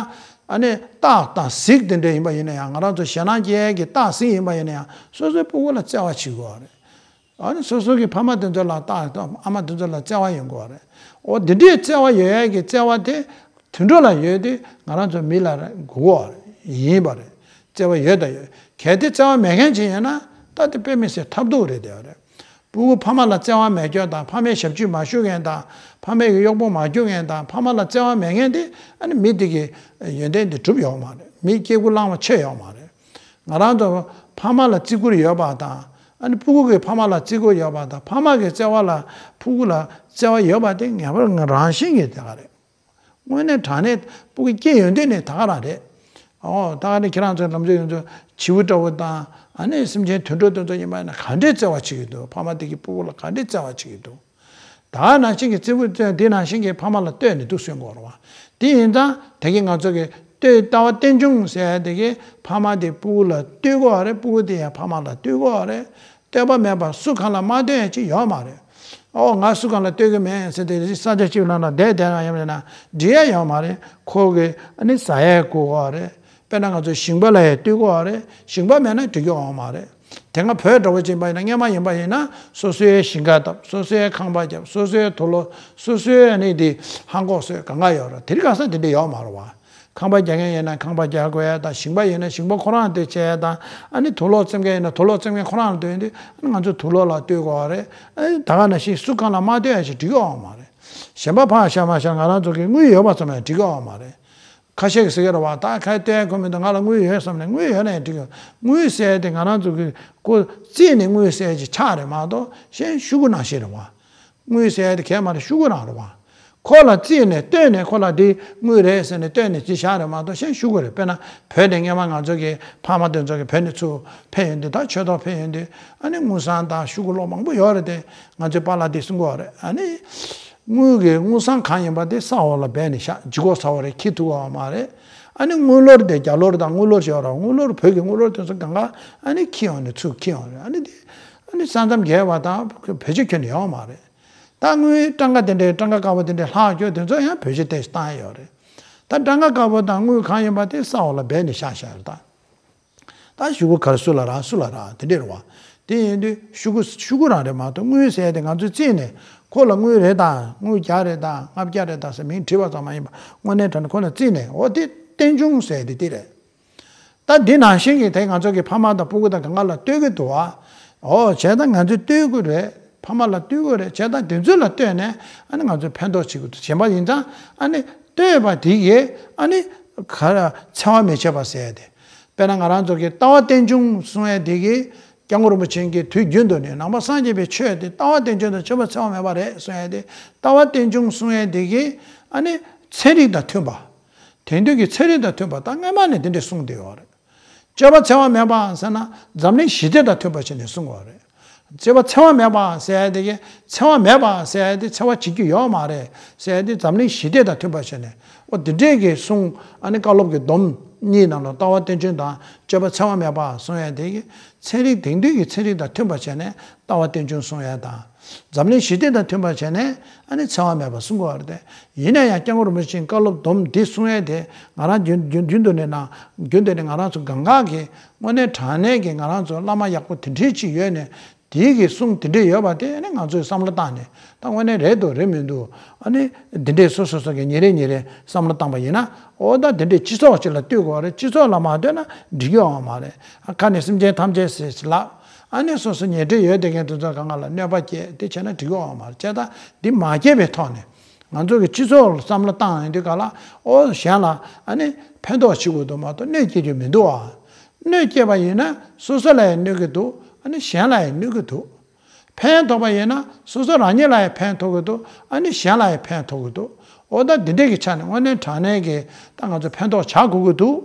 ཨ་ནི་སྟག་དང་གཟིག་དེ་འདྲ་ཡིན་པ་ཡིན་ན་ཡང་། ང་རང་ཚོ་ཞེད་སྣང་སྐྱེ་ཡས་ཀྱི་སྟག་གཟིག་ཡིན་པ་ཡིན་ན་ཡང་། སོ་སོའི་སྤུ་གུ་ལ་བརྩེ་བ་བྱེད་དགོས་རེད། ཨ་ནི་སོ་སོ་གི་ཕ་མ་དེ་ཚོ་ལ། སྟག་དང་ཨ་མ་དེ་ཚོ་ལ་བརྩེ་བ་ཡོང་དགོས་རེད། འོ་དེ་འདྲའི་བརྩེ་བ་ཡོད་ཡས་ཀྱི་བརྩེ་བ་དེ་དུད་འགྲོ་ལ་ཡོད་དུས་ང་རང་ཚོ་མི་ལ་དགོས་པ་ཡིན་པ་རེད། བརྩེ་བ་ཡོད་དང་ཡོད། གལ་ཏེ་བརྩེ་བ་མེད་མཁན་ཅིག་ཡོད་ན། ད་དེ་དཔེ་མི་སྲིད་ཐབས་སྡུག་རེད། དེ་བ་རེད། སྤུ་གུ་ཕ་མ་ལ་བརྩེ་བ་མེད་མཁན་དང་། ཕ་མའི་ཞབས་ཕྱི་མ་ཞུ་མཁན་དང་། ཕ་མའི་གི་གཡོག་པོ་མ་རྒྱུག་མཁན་དང་། ཕ་མ་ལ་བརྩེ་བ་མེད་མཁན་དེ་ཨ་ནི་མི་དེ་གི་ཡོན་ཏན་དེ་གྲུབ་ཡོད་མ་རེད། མི་སྐྱེ་དགུ་བླངས་པ་ཆོད་ཡོད་མ་རེད། ང་རང་ཚོ་ཕ་མ་ལ་བརྩི་བཀུར་ཡོད་པ་དང་། ཨ་ནི་སྤུ་གུ་གི་ཕ་མ་ལ་བརྩི་བཀུར་ཡོད་པ་དང་། ཕ་མ་གི་བརྩེ་བ་ལ་སྤུ་གུ་ལ་བརྩེ་བ་ཡོད་པ་དེ་ངེས་པར་ང་རང་བཞིན་གྱིས་དེ་ག་རེད། དངོས་གནས་དྲང་གནས་སྤུ་གུ་སྐྱེས་ཡོང་དུས་ནས་ད་ག་རང་རེད། ཨོ་ད་ག་ནས་ཁྱེད་རང་ཚོའི་ལམ་སང་ཡོང་ཚོ་བྱིའུ་འདྲ་བོ་དང་། ཨ་ནི་སེམས་ཅན་དུད་འགྲོ་དེ་ཚོ་ཡིན་པ་ཡིན་ན་ག་འདྲས་བརྩེ་བ་བྱེད་ཀྱི་འདུག་ཕ་མ་དེ་གིས་སྤུ་གུ་ལ་ག་འདྲས་བརྩེ་བ་བྱེད་ཀྱི་འདུག་ད་ག་ནང་བཞིན་གྱི་བརྩེ་བ་དེ་ནང་བཞིན་གྱི་ཕ་མ་ལ་ལྟོས་ནས་འདུག་གསུང་དགོས་རེད་བ། དེ་ཡིན་ཙང་དེ་གིས་ང་ཚོ་གི་ལྟོས། ལྟ་བ་རྟེན་འབྱུང་ཟེར་ཡ་དེ་གིས་ཕ་མ་དེ་སྤུ་གུ་ལ་ལྟོས་དགོས་པ་རེད། སྤུ་གུ་དེ་ཡང་ཕ་མ་ལ་ལྟོས་དགོས་པ་རེད། ལྟོས་པ་མེད་པར་སུ་གང་ལ་མ་ལྟོས་ཡ་ཅིག་ཡོད་མ་རེད། ཨོ་ང་སུ་གང་ལ་ལྟོས་ཀྱི་མེད་ཟེར་ཏེ་ས་ཆ་གཅིག་ལ་ན་བསྡད་བསྡད་ན་ཡང་མེད་ན་འགྲིག་ཡ་ཡོད་མ་རེད། ཁོ་གི་ཨ་ནི་ཟ་ཡ་དགོས་པ་རེད། དཔེར་ན་ང་ཚོ་ཞིང་པ་ལ་ཡང་ལྟོས་དགོས་པ་རེད། ཞིང་པ་མེད་ན་འགྲིག་གི་ཡོད་མ་རེད། དེ་སྔ་བོད་འདྲ་བོ་ཅིག་ཡིན་པ་ཡིན་ན། སྔོན་མ་ཡིན་པ་ཡིན་ན་སོ་སོའི་ཞིང་ཁ་བཏབ། སོ་སོའི་ཁང་པ་བརྒྱབ། སོ་སོའི་དུག་ལོག་སོ་སོའི་ཨ་ནི་དེ་ཧང་གོག་བཟོས། གང་ག་ཡོད་རེད། དེ་རིང་ཁ་སང་དེ་འདྲ་ཡོད་མ་རེད་བ། ཁང་པ་རྒྱག་མཁན་ཡིན་ན་ཁང་པ་རྒྱག་དགོས་ཡ་དང་། ཞིང་པ་ཡིན་ན་ཞིང་པ་ཁོ་རང་ལ་ལྟོས་བྱེད་ཡ་དང་། ཨ་ནི་དུག་ལོག་བཙེམ་མཁན་ཡིན་ན་དུག་ལོག་བཙེམ་མཁན་ཁོ་རང་ལ་ལྟོས་ཡོང་དུས། ཨ་ནི་ང་ཚོ་དུག་ལོག་ལ་ལྟོས་དགོས་པ་རེད། ཨ་ནི་ད་ག་ནང་བཞིན་སུ་གང་ལ་མ་ལྟོས་ཡ་ཞིག་འགྲིག་གི་ཡོད་མ་རེད། གཞན་པ་ཕར་བཞག་མར་བཞག་ང་རང་ཚོ་གི་དངུལ་ཡོད་པ་ཙམ་ཡང་འགྲིག་གི་ཡོད་མ་རེད། ཁ་ཤས་ཀྱིས་ཟེར་གྱི་རེད་བ། ད་ག་ལྟོས་ཡ་ཁོ་མི་འདུག་ང་ལ་དངུལ་ཡོད་བསམ་ནས། དངུལ་ཡོད་ན་ཡང་འགྲིག་གི། དངུལ་ཟེར་ཡ་དེ་ང་རང་ཚོ་གི་ཁོ་རྩིས་ནས་དངུལ་ཟེར་ཡ་ཅིག་ཆགས་རེད་མ་གཏོགས། གཞན་ཤོག་གུ་ནང་བཞིན་རེད་བ། དངུལ་ཟེར་ཡ་དེ་གས་མ་རེད། ཤོག་གུ་རང་རེད་བ། ཁོ་ལ་བརྩིས་ནས་ལྟོས་ནས་ཁོ་ལ་འདི་དངུལ་རེད་ཟེར་ནས་ལྟོས་ནས་ཅི་བཞག་རེད་མ་གཏོགས་གཞན་ཤོག་གུ་རེད། དཔེར་ན་བོད་ནས་སྔོན་མ་ང་ཚོ་གི་ཕ་མ་དེ་ཚོ་གི་བོད་ནས་ཚུར་ཕེབས་ཡོང་དུས། ད་ཆོས་ཐོག་ཕེབས་ཡོང་དུས་ཨ་ནི་དངུལ་སྲང་དང་ཤོག་གུ་ལོག་མང་པོ་ཡོད་རེད་དེ། ང་ཚོའི་པཱ་ལགས་འདི་གསུང་གི་ཡོད་རེད། ཨ་ནི་དངུལ་གི་དངུལ་སྲང་གང་ཡིན་པ་དེ་ས་འོག་ལ་སྦས་ནས་བཞག་ལྗིད་ཁོག་ཚ་བོ་རེད། འཁྱེར་ཐུབ་ཀྱི་ཡོད་མ་རེད། ཨ་ནི་དངུལ་ལོར་དེ་རྒྱ་ལོར་དང་དངུལ་ལོར་ཞིག་ཡོད་རེད། དངུལ་ལོར་བོད་ཀྱི་དངུལ་ལོར་དེ་ཚོ་གང་ག་ཨ་ནི་འཁྱེར་ཡོང་ནས་ཚུར་འཁྱེར་ཡོང་རེད། ཨ་ནི་དེ་ཨ་ནི་ས་མཚམས་བརྒལ་བ་དང་བེད་སྤྱོད་ཁྱོན་ནས་ཡོད་མ་རེད། ད་དངུལ་སྤྲང་ཀ་དེ་འདྲའི་སྤྲང་ཀ་དཀར་པོ་དེ་འདྲའི་ལྷག་ཡོད་དེ་ཚོ་ཡང་བེད་སྤྱོད་དེ་བཏང་ཡོད་རེད། ད་སྤྲང་ཀ་དཀར་པོ་དང་དངུལ་གང་ཡིན་པ་དེ་ས་འོག་ལ་སྦས་ནས་བཞག་བཞག་ཡོད་རེད། ད་ད་ཤོག་གུ་ག་རེ་སུ་ལ་རག་སུ་ལ་རག་དེ་འདྲས་རེད་བ། དེ་ཡིན་དུས་ཤོག་གུ་ཤོག་གུ་རང་རེད་མ་གཏོགས། དངུལ་ཟེར་དེ་ང་ཚོས་བརྩིས་ནས་ཁོ་ལ་དངུལ་རེ་དང་དངུལ་བརྒྱ་རེ་དང་ལྔ་བརྒྱ་རེ་དང་ཟེར་མིང་བྲིས་པ་ཙམ་མ་ཡིན་པ། དངོས་གནས་དྲང་གནས་ཁོ་ལ་བརྩིས་ནས། འོ་དེ་རྟེན་འབྱུང་ཟེར་དེ་དེ་རེད། ད་འདི་ནང་བཞིན་གྱི་དེ་ང་ཚོ་གི་ཕ་མ་དང་སྤུ་གུ་དང་གང་ག་ལ་ལྟོས་ཀྱི་འདུག་བ། འོ་བྱས་ཙང་ང་ཚོས་ལྟོས་དགོས་རེད། ཕ་མ་ལ་ལྟོས་དགོས་རེད། བྱས་ཙང་དེ་ཚོ་ལ་ལྟོས་ནས་ཨ་ནི་ང་ཚོས་ཕན་ཐོགས་བྱེད་དགོས་འདུག་བྱས་པ་ཡིན་ཙང་ཨ་ནི་ལྟོས་པ་དེ་གིས་ཨ་ནི་ག་རེ་འཚེ་བ་མི་བྱེད་པ་ཟེར་ཡ་དེ། དཔེར་ན་ང་རང་ཚོ་གི་ལྟ་བ་རྟེན་འབྱུང་གསུང་ཡ་དེ་གིས་སྐྱབས་མགོན་རིན་པོ་ཆེ་གིས་དུས་རྒྱུན་དུ་ནས་ནང་པ་སངས་རྒྱས་པའི་ཆོས་དེ་ལྟ་བ་རྟེན་འབྱུང་དང་སྤྱོད་པ་འཚེ་བ་མེད་པ་རེད་གསུང་ཡ་དེ། ལྟ་བ་རྟེན་འབྱུང་གསུང་ཡ་དེ་གིས་ཨ་ནི་ཚན་རིག་དང་མཐུན་པ། དེང་དུས་ཀྱི་ཚན་རིག་དང་མཐུན་པ་ད་སྔོན་མ་ནས་དེ་འདྲས་གསུངས་བསྡད་ཡོད་རེད། སྤྱོད་པ་འཚེ་བ་མེད་པ་ཟེར་ན་འཛམ་གླིང་ཞི་བདེ་དང་མཐུན་པ་བྱས་ནས་གསུང་དགོས་རེད། སྤྱོད་པ་འཚེ་བ་མེད་པ་ཟེར་ཡ་དེ་གི་འཚེ་བ་མེད་པ་ཟེར་ཡ་དེ་འཚེ་བ་བྱེད་རྒྱུ་ཡོད་མ་རེད་ཟེར་ཡ་དེ་འཛམ་གླིང་ཞི་བདེ་དང་མཐུན་པ་བྱས་ནས། འོ་དེ་འདྲས་ཀྱི་གསུང་ཨ་ནི་བཀའ་སློབ་ཀྱི་སྡོམ་གཉིས་ནང་ལ་ལྟ་བ་རྟེན་འབྱུང་དང་སྤྱོད་པ་འཚེ་བ་མེད་པ་གསུང་ཡ་དེ་གི་ཚན་རིག་དེང་དུས་ཀྱི་ཚན་རིག་དང་མཐུན་པ་བྱས་ནས་ལྟ་བ་རྟེན་འབྱུང་གསུང་ཡ་དང་། འཛམ་གླིང་ཞི་བདེ་དང་མཐུན་པར་བྱས་ནས་ཨ་ནི་འཚེ་བ་མེད་པར་གསུང་དགོས་པ་རེད་དེ། ཡིན་ན་ཡང་སྐྱབས་མགོན་རིན་པོ་ཆེའི་བཀའ་སློབ་སྡོམ་འདི་གསུང་ཡས་དེ་ང་རང་རྒྱུན་རྒྱུན་རྒྱུན་དུ་ནས་ནང་རྒྱུན་དུ་ནས་ང་རང་ཚོ་གང་ག་གི་དངོས་གནས་དྲང་གནས་ཀྱི་ང་རང་ཚོ་བླ་མ་ཡག་པོ་དེ་འདྲས་ཅིག་ཡོད་ནས་དེའི་གི་གསུང་དེ་འདྲས་ཡོད་པ་དེ་ཨ་ནི་ང་ཚོས་བསམ་བློ་བཏང་ནས་ད་དངོས་གནས་རེད་འདུག་རེད་མི་འདུག་ཨ་ནི་འདི་འདྲས་སོ་སོ་སོ་གི་ཉིན་རེ་ཉིན་རེ་བསམ་བློ་བཏང་པ་ཡིན་ན། འོ་ད་འདི་འདྲས་སྤྱི་ཚོགས་ཅིག་ལ་ལྟོས་དགོས་པ་རེད། སྤྱི་ཚོགས་ལ་མ་ལྟོས་ན་འགྲིག་གི་ཡོད་མ་རེད། ཁ་ནས་སེམས་ཅན་ཐམས་ཅད་ཟེར་ལབ། ཨ་ནི་སོ་སོ་ཉེ་འབྲེལ་ཡོད་བསྡད་མཁན་དེ་ཚོ་གང་ག་ལ་གནོད་པ་སྐྱེལ་དེ་བྱས་ན་འགྲིག་གི་ཡོད་མ་རེད། བྱས་ཙང་འདི་མ་སྐྱེས་པའི་ཐོག་ནས་ང་ཚོ་གི་སྤྱི་ཚོགས་ལ་བསམ་བློ་བཏང་ཡོང་དུས་ག་ལ་ཨོ་གཞན་ལ་ཨ་ནི་ཕན་ཐོགས་བྱེད་དགོས་འདུག་མ་གཏོགས་གནོད་སྐྱེལ་རྒྱུ་མི་འདུག་ཨ། གནོད་སྐྱེལ་བ་ཡིན་ན་སོ་སོ་ལ་ཡང་གནོད་ཀྱི་འདུག་ཨ་ནི་གཞན་ལ་ཡང་གནོད་ཀྱི་འདུག་ཕན་ཐོགས་པ་ཡིན་ན་སོ་སོ་རང་ཉིད་ལ་ཡང་ཕན་ཐོགས་ཀྱི་འདུག་ཨ་ནི་གཞན་ལ་ཡང་ཕན་ཐོགས་ཀྱི་འདུག་འོ་ད་འདི་འདྲས་ཀྱི་ཆ་ནས་དངོས་གནས་དྲང་གནས་ཀྱི་ད་ང་ཚོ་ཕན་ཐོགས་བྱ་དགོས་ཀྱི་འདུག་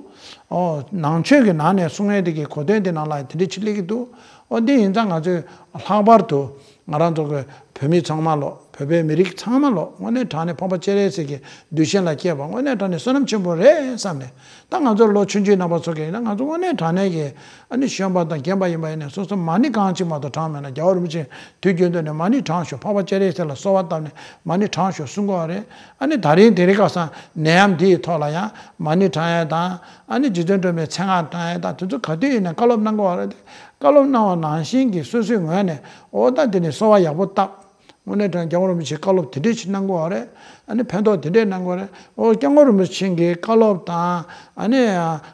འོ་ནང་ཆོས་ཀྱི་ནང་ནས་གསུང་ཡས་དེ་གི་གོ་དོན་དེ་ནང་ལ་ཡང་དེ་འདྲས་ཅིག་སླེབས་ཀྱི་འདུག་འོ་འདི་ཡིན་ཙང་ང་ཚོས་ལྷག་པར་དུ་ང་རང་ཚོ་གི་བོད་མི་ཚང་མ་ལོ། བོད་པའི་མི་རིགས་ཚང་མ་ལོ། དངོས་གནས་དྲང་གནས་འཕགས་པ་སྤྱན་རས་གཟིགས་ཀྱི་གདུལ་ཞིང་ལ་སྐྱེས་པ་དངོས་གནས་དྲང་གནས་བསོད་ནམས་ཆེན་པོ་རེད་བསམ་ནས། ད་ང་ཚོར་ལོ་ཆུང་ཆུང་རྣམ་པ་ཚོ་གིས་ཡིན་ན་ང་ཚོ་དངོས་གནས་དྲང་གནས་ཀྱི་ཨ་ནི་གཞོན་པ་དང་རྒན་པ་ཡིན་པ་ཡིན་ནའི་སོ་སོ་མ་ཎི་གང་གཅིག་མ་གཏོགས་བགྲངས་མེད་ན། རྒྱལ་བ་རིན་པོ་ཆེ་དུས་རྒྱུན་དུ་ནས་མ་ཎི་བགྲངས་ཤོག་འཕགས་པ་སྤྱན་རས་གཟིགས་ལ་གསོལ་བ་བཏབ་ནས་མ་ཎི་བགྲངས་ཤོག་གསུང་གི་ཡོད་རེད། ཨ་ནི་ད་རིང་དེ་རིང་ཁ་སང་ནད་ཡམས་འདིའི་ཐོག་ལ་ཡང་མ་ཎི་བགྲང་ཡས་དང་ཨ་ནི་རྗེ་བཙུན་སྒྲོལ་མའི་མཚན་སྔགས་བགྲང་ཡས་དང་དེ་ཚོ་ག་དུས་ཡིན་ནའི་བཀའ་སློབ་གནང་གི་ཡོད་རེད། བཀའ་སློབ་གནང་བ་ནང་བཞིན་གྱི་སོ་སོའི་ངོས་ནས་འོ་ད་འདི་ནས་གསོལ་བ་ཡག་པོ་བཏབ། དངོས་གནས་དྲང་རྒྱལ་བ་རིན་པོ་ཆེའི་བཀའ་སློབ་དེ་འདྲས་ཅིག་གནང་དགོས་པ་རེད། ཨ་ནི་ཕན་ཐོགས་དེ་འདྲས་གནང་དགོས་རེད། ཨོ་སྐྱབས་མགོན་རིན་པོ་ཆེ་གི་བཀའ་སློབ་དང་ཨ་ནི་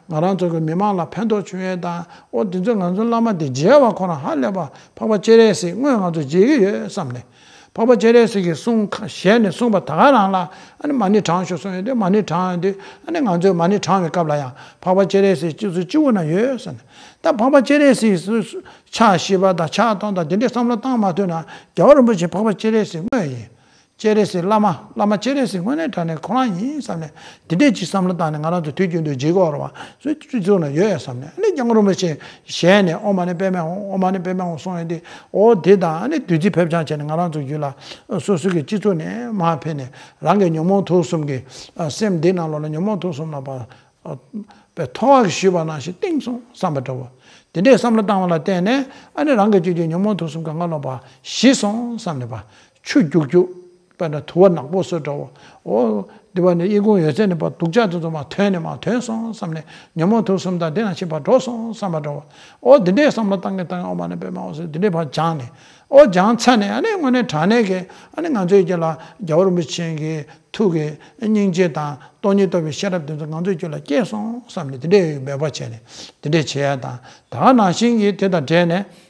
ང་རང་ཚོ་གི་མི་མང་ལ་ཕན་ཐོགས་བྱུང་ཡས་དང་ཨོ་དེ་ཚོ་ང་ཚོ་བླ་མ་དེ་མཇལ་བ་ཁོ་རང་ཧ་ལས་པ་འཕགས་པ་སྤྱན་རས་གཟིགས་དངོས་ང་ཚོ་མཇལ་གྱི་ཡོད་བསམ་ནས། འཕགས་པ་སྤྱན་རས་གཟིགས་ཀྱི་གསུང་ཁ་ཞལ་ནས་གསུངས་པ་ད་ག་རང་ལ་ཨ་ནི་མ་ཎི་བགྲང་ཤོག་གསུངས་ཡོད་དུས་མ་ཎི་བགྲང་ཡོད་དུས་ཨ་ནི་ང་ཚོས་མ་ཎི་བགྲང་བའི་སྐབས་ལ་ཡང་འཕགས་པ་སྤྱན་རས་གཟིགས་སྤྱི་གཙུག་སྤྱི་བོ་ན་ཡོད་བསམ་ནས། ད་འཕགས་པ་སྤྱན་རས་གཟིགས་སུ་ཕྱག་བཞི་པ་དང་ཕྱག་སྟོང་དང་དེ་འདྲའི་བསམ་བློ་བཏང་མ་ཐུབ་ན་རྒྱལ་བ་རིན་པོ་ཆེ་འཕགས་པ་སྤྱན་རས་གཟིགས་དངོས་ཡིན། སྤྱན་རས་གཟིགས་བླ་མ་བླ་མ་སྤྱན་རས་གཟིགས་དངོས་གནས་དྲང་གནས་ཁོ་རང་ཡིན་བསམ་ནས་དེ་འདྲས་ཅིག་བསམ་བློ་བཏང་ནས་ང་རང་ཚོ་དུས་རྒྱུན་དུ་བརྗེད་དགོས་རེད་བ། སྤྱི་ཚོགས་ན་ཡོད་ཡ་བསམ་ནས་ཨ་ནི་སྐྱབས་མགོན་རིན་པོ་ཆེ་ཞལ་ནས་ཨོཾ་མ་ཎི་པདྨེ་ཧཱུྃ་ཨོཾ་མ་ཎི་པདྨེ་ཧཱུྃ་གསུངས་ཡོད་དེ་ཨོ་དེ་དང་ཨ་ནི་བདུད་རྩི་ཕེབས་སྦྱང་བྱས་ནས་ང་རང་ཚོ་རྒྱུད་ལ་སོ་སོ་གི་སྤྱི་ཚོགས་ནས་མར་ཕེབས་ནས་རང་གི་ཉོན་མོངས་དུག་གསུམ་གྱི་སེམས་འདི་ནང་ལོགས་ལ་ཉོན་མོངས་དུག་གསུམ་ལ་བ། པའི་ཐོ་བ་གིས་གཞུས་པ་ནང་བཞིན་བཏིང་སོང་བསམ་པ་འདྲ་བོ། དེ་འདྲའི་བསམ་བློ་བཏང་བ་ལ་བརྟེན་ནས་ཨ་ནི་རང་གི་སྤྱོད་ཀྱི་ཉོན་མོངས་དུག་གསུམ་གང་ག་ལོག་པ་ཞི་སོང་བསམ་ནས་པ། ཆུ་རྒྱུག་རྒྱུག་པ་འདྲ་དུ་བ་ནག་པོ་བཟོ་འདྲ་བོ། འོ། འདི་བ་ནི་ཨི་ཁུང་ཡོད་ཚད་ནས་པ་སྡུག་ཅག་དེ་ཚོ་མར་ཐོན་ནས་མར་ཐོན་སོང་བསམ་ནས་ཉོན་མོངས་དུག་གསུམ་དང་འདི་ནང་བཞིན་པ་འགྲོ་སོང་བསམ་པ་འདྲ་བོ། འོ་འདི་འདྲའི་བསམ་བློ་བཏང་གི་བཏང་གི་ཨོཾ་མ་ཎི་པདྨེ་ཧཱུྃ་ཟེར་འདི་འདྲའི་བར་སྦྱངས་ནས། ཨོ་སྦྱངས་ཚར་ནས་ཨ་ནི་དངོས་གནས་དྲང་གནས་ཀྱི་ཨ་ནི་ང་ཚོའི་རྒྱུད་ལ་རྒྱལ་བ་རིན་པོ་ཆེ་གི་ཐུགས་ཀྱི་སྙིང་རྗེ་དང་སྟོང་ཉིད་རྟོགས་པའི་ཤེས་རབ་དེ་ཚོ་ང་ཚོའི་རྒྱུད་ལ་སྐྱེས་སོང་བསམ་ནས་དེ་འདྲའི་མོས་པ་བྱས་ནས་དེ་འདྲའི་བྱེད་ཡ་དང་། ད་ག་ནང་བཞིན་གྱི་དེ་དང་འབྲེལ་ནས་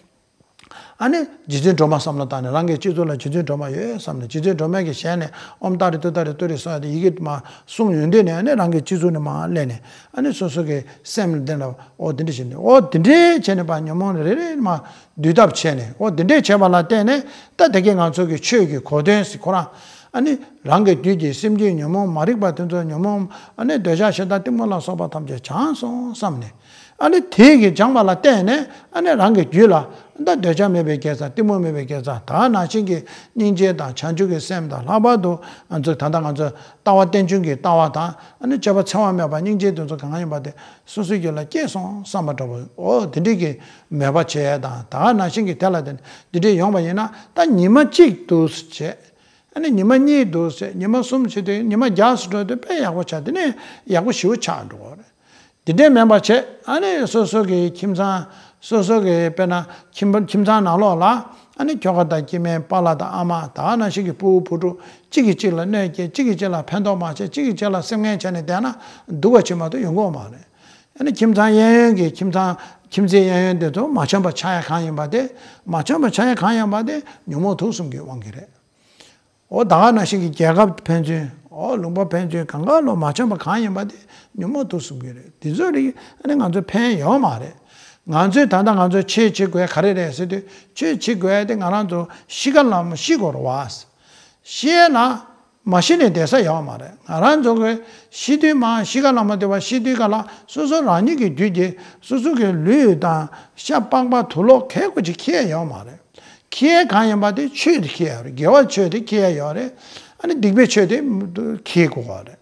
ཨ་ནི་རྗེ་བཙུན་སྒྲོལ་མ་བསམ་བློ་བཏང་ནས་རང་གི་སྤྱི་གཙུག་ལ་རྗེ་བཙུན་སྒྲོལ་མ་ཡོད་བསམ་ནས་རྗེ་བཙུན་སྒྲོལ་མ་གི་ཞལ་ནས་ཨོཾ་ཏཱ་རེ་ཏུཏྟཱ་རེ་ཏུ་རེ་སྭཱ་ཧཱ་དེ་ཡི་གེ་མར་གསུངས་ཡོང་དུས་ནས་ཨ་ནི་རང་གི་སྤྱི་གཙུག་ནས་མར་སླེབས་ནས་ཨ་ནི་སོ་སོ་གི་སེམས་ལ་བསྟན་ལ་ཨོ་དེ་འདྲ་བྱས་ནས་ཨོ་དེ་འདྲའི་བྱས་ནས་ཕར་ཉོན་མོངས་རེ་རེ་མར་འདུལ་ཐབས་བྱས་ནས་ཨོ་དེ་འདྲའི་བྱས་པ་ལ་བརྟེན་ནས་ད་དེ་གའི་ང་ཚོ་གི་ཆོས་ཀྱི་གོ་དོན་ཟེར་ཁོ་རང་ ཨ་ནི་རང་གི་རྒྱུད་ཀྱི་སེམས་རྒྱུད་ཉོན་མོངས་མ་རིག་པ་དེ་ཚོ་ཉོན་མོངས་ཨ་ནི་འདོད་ཆགས་ཞེ་སྡང་གཏི་མུག་ལ་སོགས་པ་ཐམས་ཅད་བྱང་སོང་བསམ་ནས། ཨ་ནི་དེ་གི་སྦྱངས་པ་ལ་བརྟེན་ནས་ཨ་ནི་རང་གི་རྒྱུད་ལ་ད་འདོད་ཆགས་མེད་པའི་དགེ་རྩ། གཏི་མུག་མེད་པའི་དགེ་རྩ། ད་ག་ནང་བཞིན་གྱི་སྙིང་རྗེ་དང་བྱང་ཆུབ་ཀྱི་སེམས་དང་། ལྷག་པར་དུ་ང་ཚོས་ད་ལྟ་ང་ཚོས་ལྟ་བ་རྟེན་འབྱུང་གི་ལྟ་བ་དང་། ཨ་ནི་སྤྱོད་པ་འཚེ་བ་མེད་པ་སྙིང་རྗེ་དེ་ཚོ་གང་ཡིན་པ་དེ་སོ་སོའི་རྒྱུད་ལ་སྐྱེས་སོང་བསམ་པ་འདྲ་བོ། འོ་དེ་འདྲའི་གི་མོས་པ་བྱེད་ཡ་དང་། ད་ག་ནང་བཞིན་གྱི་དེ་ལ་དེ་འདི་འདྲའི་ཡོང་བ་ཡིན་ན། ད་ཉི་མ་གཅིག་འདུག་སེ་བྱས། ཨ་ནི་ཉི་མ་གཉིས་འདུག་སེ་བྱས། ཉི་མ་གསུམ་བྱས་ཏེ་ཉི་མ་བརྒྱ་སུ་འགྲོ་དུས་དཔེ་ཡག་པོ་ཆགས། དེ་ནས་ཡག་པོ་ཞེ་པོ་ཆགས་འགྲོ་བ་རེད། དེ་འདྲས་མིན་པ་བྱས། ཨ་ནི་སོ་སོ་གི་ཁྱིམ་ཚང་། སོ་སོ་གི་དཔེར་ན་ཁྱིམ་པ། ཁྱིམ་ཚང་ནང་ལོགས་ལ་ཨ་ནི་ཁྱོ་ག་དང་སྐྱེ་དམན། པཱ་ལགས་དང་ཨ་མ། ད་ག་ནང་བཞིན་གྱི་ཕྲུ་གུ་བུ་ཕྲུག་གཅིག་གིས་གཅིག་ལ་གནོད་སྐྱེལ། གཅིག་གིས་གཅིག་ལ་ཕན་ཐོགས་མ་བྱས། གཅིག་གིས་གཅིག་ལ་སེམས་ངན་བྱས་ནས་བསྡད་ན་སྡུག་པ་ཅིག་མ་གཏོགས་ཡོང་གི་ཡོད་མ་རེད། ཨ་ནི་ཁྱིམ་ཚང་གཡས་གཡོན་གྱི། ཁྱིམ་ཚང་། ཁྱིམ་མཚེས་གཡས་གཡོན་དེ་ཚོ་མ་འཆམ་པ་ཆགས་ཡ་གང་ཡིན་པ་དེ། མ་འཆམ་པ་ཆགས་ཡ་གང་ཡིན་པ་དེ་ཉོན་མོངས་དུག་གསུམ་གྱི་དབང་གིས་རེད། འོ་ད་ག་ནང་བཞིན་གྱི་རྒྱལ་ཁབ་ཕན་ཚུན། འོ་ལུང་པ་ཕན་ཚུན། གང་ག་ལོ་མ་འཆམ་པ་གང་ཡིན་པ་དེ་ཉོན་མོངས་དུག་གསུམ་གྱི་རེད། དེ་ཚོའི་རིགས་ཨ་ནི་ང་ཚོ་ཕན་ཡོད་མ་རེད། ང་ཚོས་ད་ལྟ་ང་ཚོས་ཆོས་བྱེད་དགོས་ག་རེ་རེད་ཟེར་དུས། ཆོས་བྱེད་དགོས་དེ་ང་རང་ཚོ་ཤི་ཁ་ལ་མ་ཤི་དགོས་རེད་བ། ཤི་ན་མ་ཤི་ནས་བསྡད་ས་ཡོད་མ་རེད། ང་རང་ཚོ་གི་ཤི་དུས་མ། ཤི་ཁ་ལ་མ་བསྡད་པ། ཤི་དུས་ག་ལ་སོ་སོ་རང་ཉིད་ཀྱི་རྒྱུད་ཀྱི་སོ་སོ་གི་ལུས་དང་ཤ་པགས་པ་དུག་ལོག་ག་གེ་ཅིག་འཁྱེར་ཡོད་མ་རེད། འཁྱེར་གང་ཡིན་པ་དེ་ཆོས་དེ་འཁྱེར་ཡོད་རེད། དགེ་བ་ཆོས་དེ་འཁྱེར་ཡོད་རེད། ཨ་ནི་སྡིག་པའི་ཆོས་དེ་འཁྱེར་དགོས་པ་རེད།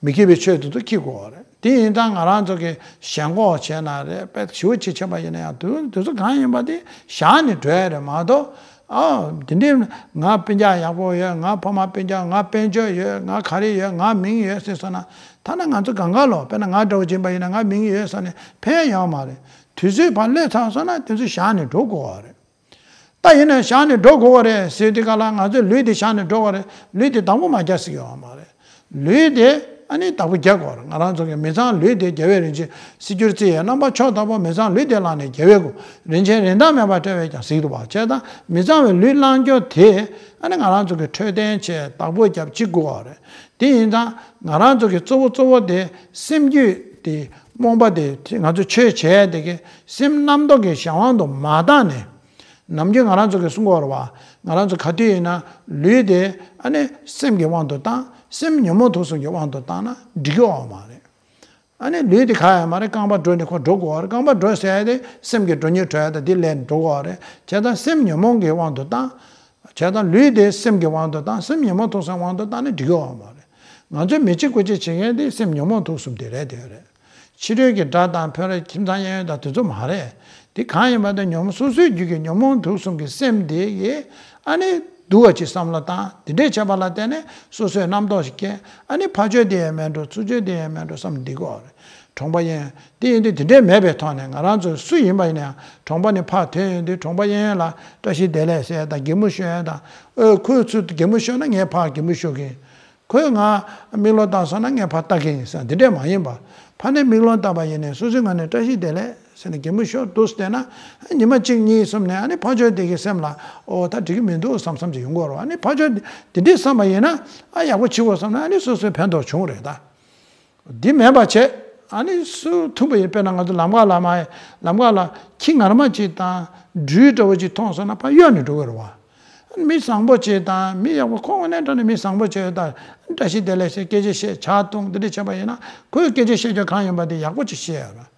མི་དགེ་བའི་ཆོས་དེ་ཚོ་འཁྱེར་དགོས་པ་རེད། དེ་ཡིན་ཙང་ང་རང་ཚོ་གིས་ཞེན་ཁོག་བྱས་ན་རེད། དཔེ་ཞེ་པོ་ཅིག་བྱས་པ་ཡིན་ན་ཡང་། དུ་དེ་ཚོ་གང་ཡིན་པ་དེ་བཞག་ནས་འགྲོ་ཡ་རེད་མ་གཏོགས། ཨ་དེ་འདྲའི་ང་སྤུན་ཀྱག་ཡག་པོ་ཡོད། ང་ཕ་མ་སྤུན་ཀྱག་ང་དཔལ་འབྱོར་ཡོད། ང་ག་རེ་ཡོད། ང་མིང་ཡོད་ཟེར་སོང་ན། ཐ་ན་ང་ཚོ་གང་ག་ལོ། དཔེར་ན་ང་འདྲ་བོ་ཅིག་ཡིན་པ་ཡིན་ན། ང་མིང་ཡོད་ཟེར་ནས་ཕན་ཡོད་མ་རེད། དུས་ཚོད་ཕར་སླེབས་ཚར་སོང་ན་དེ་ཚོ་བཞག་ནས་འགྲོ་དགོས་པ་རེད། ད་ཡིན་ན་བཞག་ནས་འགྲོ་དགོས་པ་རེད་ཟེར་དུས་ག་ལ། ང་ཚོའི་ལུས་དེ་བཞག་ནས་འགྲོ་དགོས་རེད། ལུས་དེ་བདག་པོ་མ་རྒྱག་སྲིད་ཀྱི་ཡོད་མ་རེད། ལུས་དེ་ཨ་ནི་བདག་པོ་རྒྱག་དགོས་རེད། ང་རང་ཚོ་གི་མི་ཚང་ལུས་དེ་རྒྱལ་བའི་རིན་ཆེན་གཟི་བྱུར་བརྩིགས་ཡས། རྣམ་པ་མཆོག་ལྟ་བུ་མི་ཚང་ལུས་དེ་བླངས་ནས་རྒྱལ་བའི་སྐུ། རིན་ཆེན་རིན་ཐང་མེད་པར་སྤྲད་པས་ཀྱང་གཟིགས་ཐུབ་པ། བྱས་ཙང་མི་ཚང་བའི་ལུས་བླང་རྒྱུ་དེ་ཨ་ནི་ང་རང་ཚོ་གི་འཕྲོད་བསྟེན་བྱས། བདག་པོ་རྒྱབ་ཅིག་དགོས་པ་རེད། དེ་ཡིན་ཙང་ང་རང་ཚོ་གི་གཙོ་བོ་གཙོ་བོ་དེ་སེམས་རྒྱུད་དེ། རྨོངས་པ་དེ། ང་ཚོ་ཆོས་བྱས་དེ་གི་སེམས་རྣམ་རྟོག་གི་གཞན་དབང་དུ་མ་བཏང་ནས། ནམ་རྒྱུན་ང་རང་ཚོ་གིས་གསུང་གི་ཡོད་རེད་བ། ང་རང་ཚོ་ག་དུས་ཡིན་ན་ལུས་དེ་ཨ་ནི་སེམས་ཀྱི་དབང་དུ་བཏང་། སེམས་ཉོན་མོངས་དུག་གསུམ་གྱི་དབང་དུ་བཏང་ན་འགྲིག་གི་ཡོད་མ་རེད། ཨ་ནི་ལུས་དེ་ག་ཡོད་མ་རེད། རྐང་པ་འགྲོ་ནས་ཁོ་འགྲོ་དགོས་རེད། རྐང་པ་འགྲོ་ཟེར་ཡ་དེ་སེམས་ཀྱི་འགྲོ་སྙིང་བྲོ་ཡ་དང་དེ་ལས་འགྲོ་དགོས་རེད། བྱས་ཙང་སེམས་ཉོན་མོངས་ཀྱི་དབང་དུ་བཏང་། བྱས་ཙང་ལུས་དེ་སེམས་ཀྱི་དབང་དུ་བཏང་། སེམས་ཉོན་མོངས་དུག་གསུམ་དབང་དུ་བཏང་ན་འགྲིག་གི་ཡོད་མ་རེད། ང་ཚོས་མི་གཅིག་དགུ་གཅིག་བྱེད་མཁན་དེ་སེམས་ཉོན་མོངས་དུག་གསུམ་དེ་རེད། དེ་རེད། ཕྱི་རོལ་གྱི་དགྲ་དང་། ཕ་རོལ་ཁྱིམ་ཚང་གཡས་གཡོན་དང་དེ་ཚོ་མ་རེད། དེ་གང་ཡིན་པ་དེ་ཉོན་མོངས། སོ་སོའི་རྒྱུད་ཀྱི་ཉོན་མོངས་དུག་གསུམ་གྱི་སེམས་དེ་ཡིས་ཨ་ནི་སྡུག་པ་ཅིག་བསམ་བློ་བཏང་། དེ་འདྲས་བྱས་པ་ལ་བརྟེན་ནས་སོ་སོའི་རྣམ་རྟོག་ཞིག་སྐྱེ། ཨ་ནི་ཕ་ཆོས་དེ་ཡང་མེད་འགྲོ། ཚུར་ཆོས་དེ་ཡང་མེད་འགྲོ་བསམ་བསྡད་ཀྱི་ཡོད་རེད། གྲོང་པ་གཡས་གཡོན་དེ་ཡིན་དུས། དེ་འདྲས་མེད་པའི་ཐོག་ནས་ང་རང་ཚོ་སུ་ཡིན་པ་ཡིན་ན་ཡང་། གྲོང་པ་ནས་ཕར་ཐོན་ཡོང་དུས། གྲོང་པ་གཡས་གཡོན་ལ་བཀྲ་ཤིས་བདེ་ལེགས་ཟེར་ཡ་དང་། གད་མོ་ཤོར་ཡ་དང་། ཨོ་ཁོས་ཚུར་གད་མོ་ཤོར་ན་ངས་ཕར་གད་མོ་ཤོར་གི་ཡིན། ཁོས་ང་མིག་ལོག་བལྟས་སོང་ན་ངས་ཕར་ལྟ་གི་ཡིན་ཟེར། འདི་འདྲས་མ་ཡིན་པ། ཕར་ནས་མིག་ལོག་བལྟས་པ་ཡིན་ནའི་སོ་སོའི་ངོས་ནས་བཀྲ་ཤིས་བདེ་ལེགས་ཟེར་ནས་གད་མོ་ཤོར་འདུག་བསྡད་ན། ཉི་མ་གཅིག་གཉིས་གསུམ་ནས་ཨ་ནི་ཕ་ཆོས་དེ་གི་སེམས་ལ། ཨོ་ད་འགྲིག་གི་མི་འདུག་བསམ་བསམ་ཅིག་ཡོང་གི་ཡོད་རེད་བ། ཨ་ནི་ཕ་ཆོས་དེ་འདྲས་བསམ་པ་ཡིན་ན། ཨ་ཡག་པོ་བྱེད་དགོས་བསམ་ན། ཨ་ནི་སོ་སོའི་ཕན་ཐོགས་བྱུང་རེད་ད། འདི་མེད་པ་བྱས། ཨ་ནི་སུ་ཐུག་པ་ཡིན། དཔེར་ན་ང་ཚོ་ལམ་ཁ་ལ་མ། ལམ་ཁ་ལ་ཁྱི་ངར་མ་ཅིག་དང་སྦྲུལ་འདྲ་བོ་ཅིག་མཐོང་སོང་ན་ཕར་གཡོལ་ནས་འགྲོ་གི་རེད་བ། མི་བཟང་པོ་ཅིག་དང་མི་ཡག་པོ། ཁོ་དངོས་གནས་དྲང་གནས་མི་བཟང་པོ་ཅིག་དང་བཀྲ་ཤིས་བདེ་ལེགས་ཟེར། སྐད་ཆ་བཤད། ཇ་འཐུང་། འདི་འདྲ་བྱས་པ་ཡིན་ན། ཁོས་སྐད་ཆ་བཤད་རྒྱུ་གང་ཡིན་པ་དེ་ཡག་པོ་ཅིག་བཤད་ཡོད་རེད།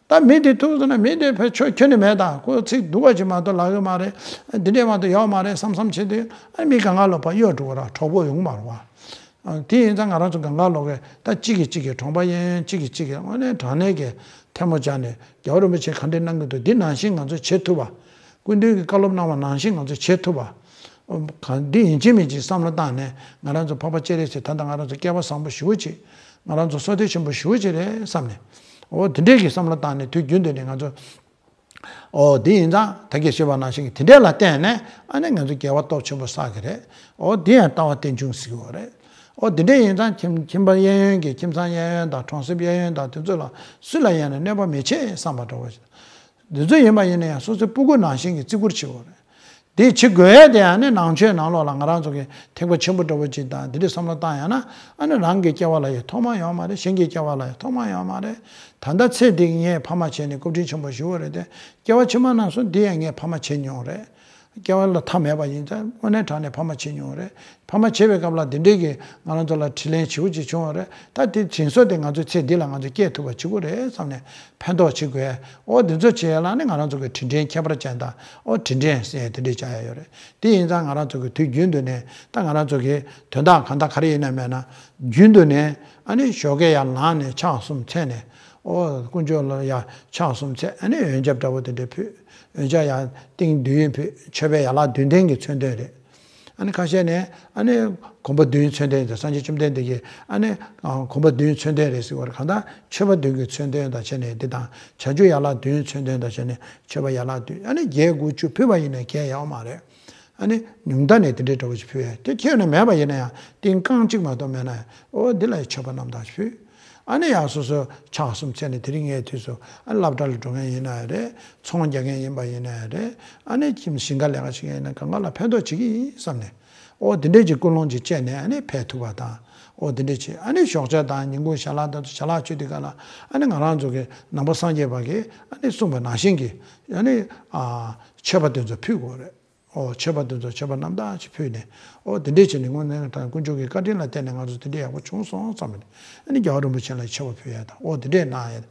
ད་མི་དེ་ཐུག་སོང་ན་མི་དེ་ཕར་ཆོས་ཁྱོན་ནས་མེད་དང་། ཁོ་ཚིག་སྡུག་པ་ཅིག་མ་གཏོགས་ལབ་ཡོད་མ་རེད། འདི་འདྲས་མ་གཏོགས་ཡོད་མ་རེད་བསམ་བསམ་བྱེད་དུས། ཨ་ནི་མི་གང་ག་ལོག་ཕར་གཡོལ་འགྲོ་གི་རེད། གྲོགས་པོ་ཡོང་མ་རེད་བ། ཨ། དེ་ཡིན་ཙང་ང་རང་ཚོ་གང་ག་ལོག་གིས་ད་གཅིག་གིས་གཅིག་གི། གྲོང་པ་གཡས་གཡོན་གཅིག་གིས་གཅིག་གི་དངོས་གནས་དྲང་གནས་ཀྱི་ཐལ་མོ་སྦྱར་ནས། རྒྱལ་བ་རིན་པོ་ཆེས་ག་འདྲས་གནང་གི་འདུག་འདི་ནང་བཞིན་ང་ཚོས་བྱེད་ཐུབ་པ། སྐུ་མདུན་གྱིས་བཀའ་སློབ་གནང་བ་ནང་བཞིན་ང་ཚོས་བྱེད་ཐུབ་པ། གང་འདི་ཡིན་གཅིག་མིན་གཅིག་བསམ་བློ་བཏང་ནས། ང་རང་ཚོ་འཕགས་པ་སྤྱན་རས་གཟིགས། ད་ལྟ་ང་རང་ཚོ་སྐལ་བ་བཟང་པོ་ཞེ་པོ་ཅིག་ང་རང་ཚོ་བསོད་བདེ་ཆེན་པོ་ཞེ་པོ་ཅིག་རེད་བསམ་ནས། འོ་དེ་འདྲས་ཀྱི་བསམ་བློ་བཏང་ནས། དུས་རྒྱུན་དུ་ནས་ང་ཚོ། འོ་དེ་ཡིན་ཙང་ད་གིན་ཞུས་པ་ནང་བཞིན་གྱི་དེ་འདྲས་ལ་བརྟེན་ནས་ཨ་ནི་ང་ཚོ་དགེ་བ་སྟོབས་ཆེན་པོ་བསགས་ཀྱི་རེད། འོ་དེ་ཡང་ལྟ་བ་རྟེན་འབྱུང་ཟེར་གྱི་ཡོད་རེད། འོ་དེ་འདྲས་ཡིན་ཙང་ཁྱིམ། ཁྱིམ་པ་གཡས་གཡོན་གྱི། ཁྱིམ་ཚང་གཡས་གཡོན་དང་གྲོང་གསེབ་གཡས་གཡོན་དང་དེ་ཚོ་ལ་སུ་ལ་ཡིན་ན་གནོད་པ་མི་བྱེད་བསམ་པ་འདྲ་བོ་ཞིག་འདི་ཚོ་ཡིན་པ་ཡིན་ན་ཡང་སོ་སོའི་སྤུ་གུ་ནང་བཞིན་གྱི་བརྩི་བཀུར་བྱེད་དགོས་རེད། དེ་བྱེད་དགོས་ཡས་དེ་ཡང་ནི་ནང་ཆོས་ནང་ལོགས་ལ་ང་རང་ཚོ་གི་ཐེག་པ་ཆེན་པོ་འདྲ་བོ་ཅིག་དང་དེ་འདྲའི་བསམ་བློ་བཏང་ཡང་ན། ཨ་ནི་རང་གི་སྐྱེ་བ་ལ་ཡང་ཐོག་མ་ཡོད་མ་རེད། གཞན་གྱི་སྐྱེ་བ་ལ་ཡང་ཐོག་མ་ཡོད་མ་རེད། ད་ལྟ་ཚེ་འདི་ངས་ཕ་མ་བྱས་ནས་སྐུ་དྲིན་ཆེན་པོ་ཞེ་པོ་རེད་དེ། སྐྱེ་བ་ཕྱི་མ་ནང་སོ་འདི་ཡང་ངས་ཕ་མ་བྱས་མྱོང་རེད། སྐྱེ་བ་ལ་མཐའ་མེད་པ་ཡིན་ཙང་དངོས་གནས་དྲང་གནས་ཕ་མ་བྱེད་མྱོང་བ་རེད། ཕ་མ་བྱེད་པའི་སྐབས་ལ་འདི་འདྲའི་གི་ང་རང་ཚོ་ལ་དྲིན་ལན་ཞེ་པོ་ཅིག་བྱུང་བ་རེད། ད་དེ་དྲིན་གཟོ་དེ་ང་ཚོའི་ཚེ་འདི་ལ་ང་ཚོས་སྐྱེལ་ཐུབ་པ་བྱེད་དགོས་རེད་བསམ་ནས་ཕན་ཐོགས་བྱེད་དགོས། ཨོ་འདི་ཚོ་བྱེད་ཡ་ལ་ནི་ང་རང་ཚོ་གི་དྲིན་དྲན་ཁྱད་པར་ཅན་དང་ཨོ་དྲིན་དྲན་ཟེར་ཡ་དེ་འདྲས་བྱ་ཡ་ཡོད་རེད། དེ་ཡིན་ཙང་ང་རང་ཚོ་གི་དུས་རྒྱུན་དུ་ནས་ད་ང་རང་ཚོ་གི་དོན་དག་གང་ལྟར་ག་རེ་ཡིན་ན་མེད་ན་རྒྱུན་དུ་ནས་ཨ་ནི་ཞོགས་ཀས་ཡར་ལངས་ནས་ཕྱག་གསུམ་འཚལ་ནས་ཨོ་དཀོན་མཆོག་ལ་ཡར་ཕྱག་གསུམ་འཚལ། ཨ་ནི་འོན་ཆབ་འདྲ་པོ་དེ་འདྲས་ཕུལ། འོན་ཆབ་ཡར་ཏིང་བདུན་ཕུལ། མཆོད་པའི་ཡན་ལག་བདུན་ལྡན་གྱི་མཚོན་དོན་རེད། ཨ་ནི་ཁ་ཤས་ནས་ཨ་ནི་གོམ་པ་བདུན་མཚོན་དོན་དེ་སངས་རྒྱས་བཅོམ་ལྡན་འདས་ཀྱིས་ཨ་ནི་ཨ་གོམ་པ་བདུན་མཚོན་དོན་རེད་ཟེར་བ་རེད། གང་ལྟར་མཆོད་པ་བདུན་གྱི་མཚོན་དོན་དང་བྱས་ནས་འདི་དང་བྱང་ཆུབ་ཡན་ལག་བདུན་མཚོན་དོན་དང་བྱས་ནས་མཆོད་པ་ཡན་ལག་བདུན་ཨ་ནི་བརྒྱད་དགུ་བཅུ་ཕུལ་བ་ཡིན་ན་གལ་ཡོད་མ་རེད། ཨ་ནི་ཉུང་མཐའ་ནས་དེ་འདྲའི་འདྲ་བོ་ཞིག་ཕུལ་ཡ་དེ་ཁྱོན་ནས་མེད་པ་ཡིན་ན་ཡང་ཏིང་རྐང་གཅིག་མ་གཏོགས་མེད་ན་ཡང་ཨོ་འདི་ལ་ཡང་མཆོད་པ་རྣམ་དག་ཞིག་ཕུལ། ཨ་ནི་ཡང་སོ་སོ་ཕྱག་གསུམ་འཚལ་ནས་དེ་རིང་ངའི་དུས་སུ་ཨ་ནི་སློབ་གྲྭ་ལ་འགྲོ་མཁན་ཡིན་ན་ཡང་རེད། ཚོང་རྒྱག་མཁན་ཡིན་པ་ཡིན་ན་ཡང་རེད། ཨ་ནི་ཁྱིམ་ཞིང་ཁ་ལས་ཀ་བྱེད་མཁན་ཡིན་ན་གང་ག་ལ་ཕན་ཐོགས་བྱེད་ཀྱི་ཡིན་བསམ་ནས་ཨོ་དེ་འདྲས་ཀྱི་ཀུན་སློང་ཅིག་བཅས་ནས་ཨ་ནི་ཕེབས་ཐུབ་པ་དང་ཨོ་དེ་འདྲས་བྱེད། ཨ་ནི་ཞོགས་ཇ་དང་ཉིན་གུང་ཞལ་ལག་དང་ཞལ་ལག་མཆོད་དུས་ག་ལ་ཨ་ནི་ང་རང་ཚོ་གི་ནང་པ་སངས་རྒྱས་པ་གིས་ཨ་ནི་གསུངས་པ་ནང་བཞིན་གྱི་ཨ་ནི་ཨ་མཆོད་པ་དེ་ཚོ་ཕུལ་དགོས་རེད། ཨོ་མཆོད་པ་དེ་ཚོ་མཆོད་པ་རྣམ་དག་ཅིག་ཕུལ་ནས་ཨོ་དེ་འདྲས་བྱས་ནས་དངོས་གནས་དྲང་དཀོན་མཆོག་གི་བཀའ་དྲིན་ལ་བརྟེན་ནས་ང་ཚོ་དེ་འདྲས་ཡག་པོ་བྱུང་སོང་བསམ་ནས་ཨ་ནི་རྒྱལ་བ་རིན་པོ་ཆེ་ལ་མཆོད་པ་ཕུལ་ཡ་དང་ཨོ་དེ་འདྲས་གནང་ཡ།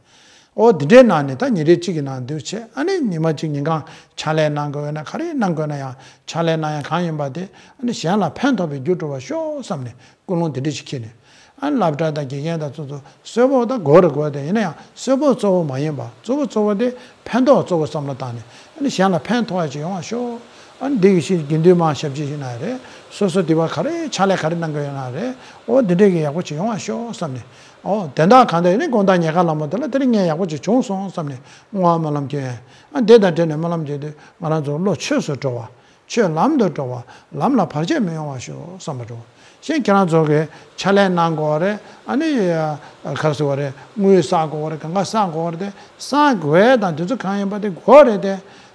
ཨོ་དེ་འདྲས་གནང་ནས་ད་ཉིན་རེ་གཅིག་གི་ནང་དུ་བྱས་ཨ་ནི་ཉི་མ་གཅིག་ཉིན་གང་ཕྱག་ལས་གནང་དགོས་ཡོད་ན་ག་རེ་གནང་དགོས་ན་ཡང་ཕྱག་ལས་གནང་ཡ་གང་ཡིན་པ་དེ་ཨ་ནི་གཞན་ལ་ཕན་ཐོགས་པའི་རྒྱུར་འགྲོ་བར་ཤོག་བསམ་ནས་ཀུན་སློང་དེ་འདྲས་ཞིག་འཁྱེར་ནས། ཨ་ནི་སློབ་གྲྭ་དང་དགེ་རྒན་དང་ཚོ་ཚོ་གསོལ་ཕོགས་ད་དགོས་རེད་དགོས་དེ་ཡིན་ན་ཡང་གསོལ་ཕོགས་གཙོ་བོ་མ་ཡིན་པ་གཙོ་བོ་གཙོ་བོ་དེ་ཕན་ཐོགས་གཙོ་བོ་བསམ་བློ་བཏང་ནས་ཨ་ནི་གཞན་ལ་ཕན་ཐོགས་ཡ་ཅིག་ཡོང་བ་ཤོག་ཨ་ནི་འདི་གི་ཤིག་དགེ་འདུན་མང་ཞབས་ཕྱི་ཡིན་ན་རེད། སོ་སོ་སྡེ་བ་ག་རེ་ཕྱག་ལས་ག་རེ་གནང་གི་ཡོད་ན་རེད། ཨོ་འདི་འདྲས་ཀྱི་ཡག་པོ་ཅིག་ཡོང་བ་ཤོག་བསམ་ནས། ཨོ་དེ་འདྲ་གང་འདྲ་ཡིན་ནི་དགོང་དག་ཉལ་ཁ་ལངས་པ་དེ་ལ་དེ་རིང་ངས་ཡག་པོ་ཅིག་བྱུང་སོང་བསམ་ནས་བསྔོ་བ་སྨོན་ལམ་སྐྱོན་ཡ། ཨ་འདི་དང་འབྲེལ་ནས་སྨོན་ལམ་སྐྱོན་དུས་ང་རང་ཚོ་བློ་ཆོས་སུ་འགྲོ་བ། ཆོས་ལམ་དུ་འགྲོ་བ། ལམ་ལ་བར་ཆད་མི་ཡོང་བ་ཤོག་བསམ་པ་འགྲོ། གཞན་ཁྱེད་རང་ཚོ་གིས་ཕྱག་ལས་གནང་དགོས་རེད། ཨ་ནི་ཁར་སོ་བ་རེད། དངུལ་བསགས་དགོས་རེད། གང་ག་བསགས་དགོས་རེད་དེ་བསགས་དགོས་དང་དེ་ཚོ་གང་ཡིན་པ་དེ་དགོས་རེད་དེ།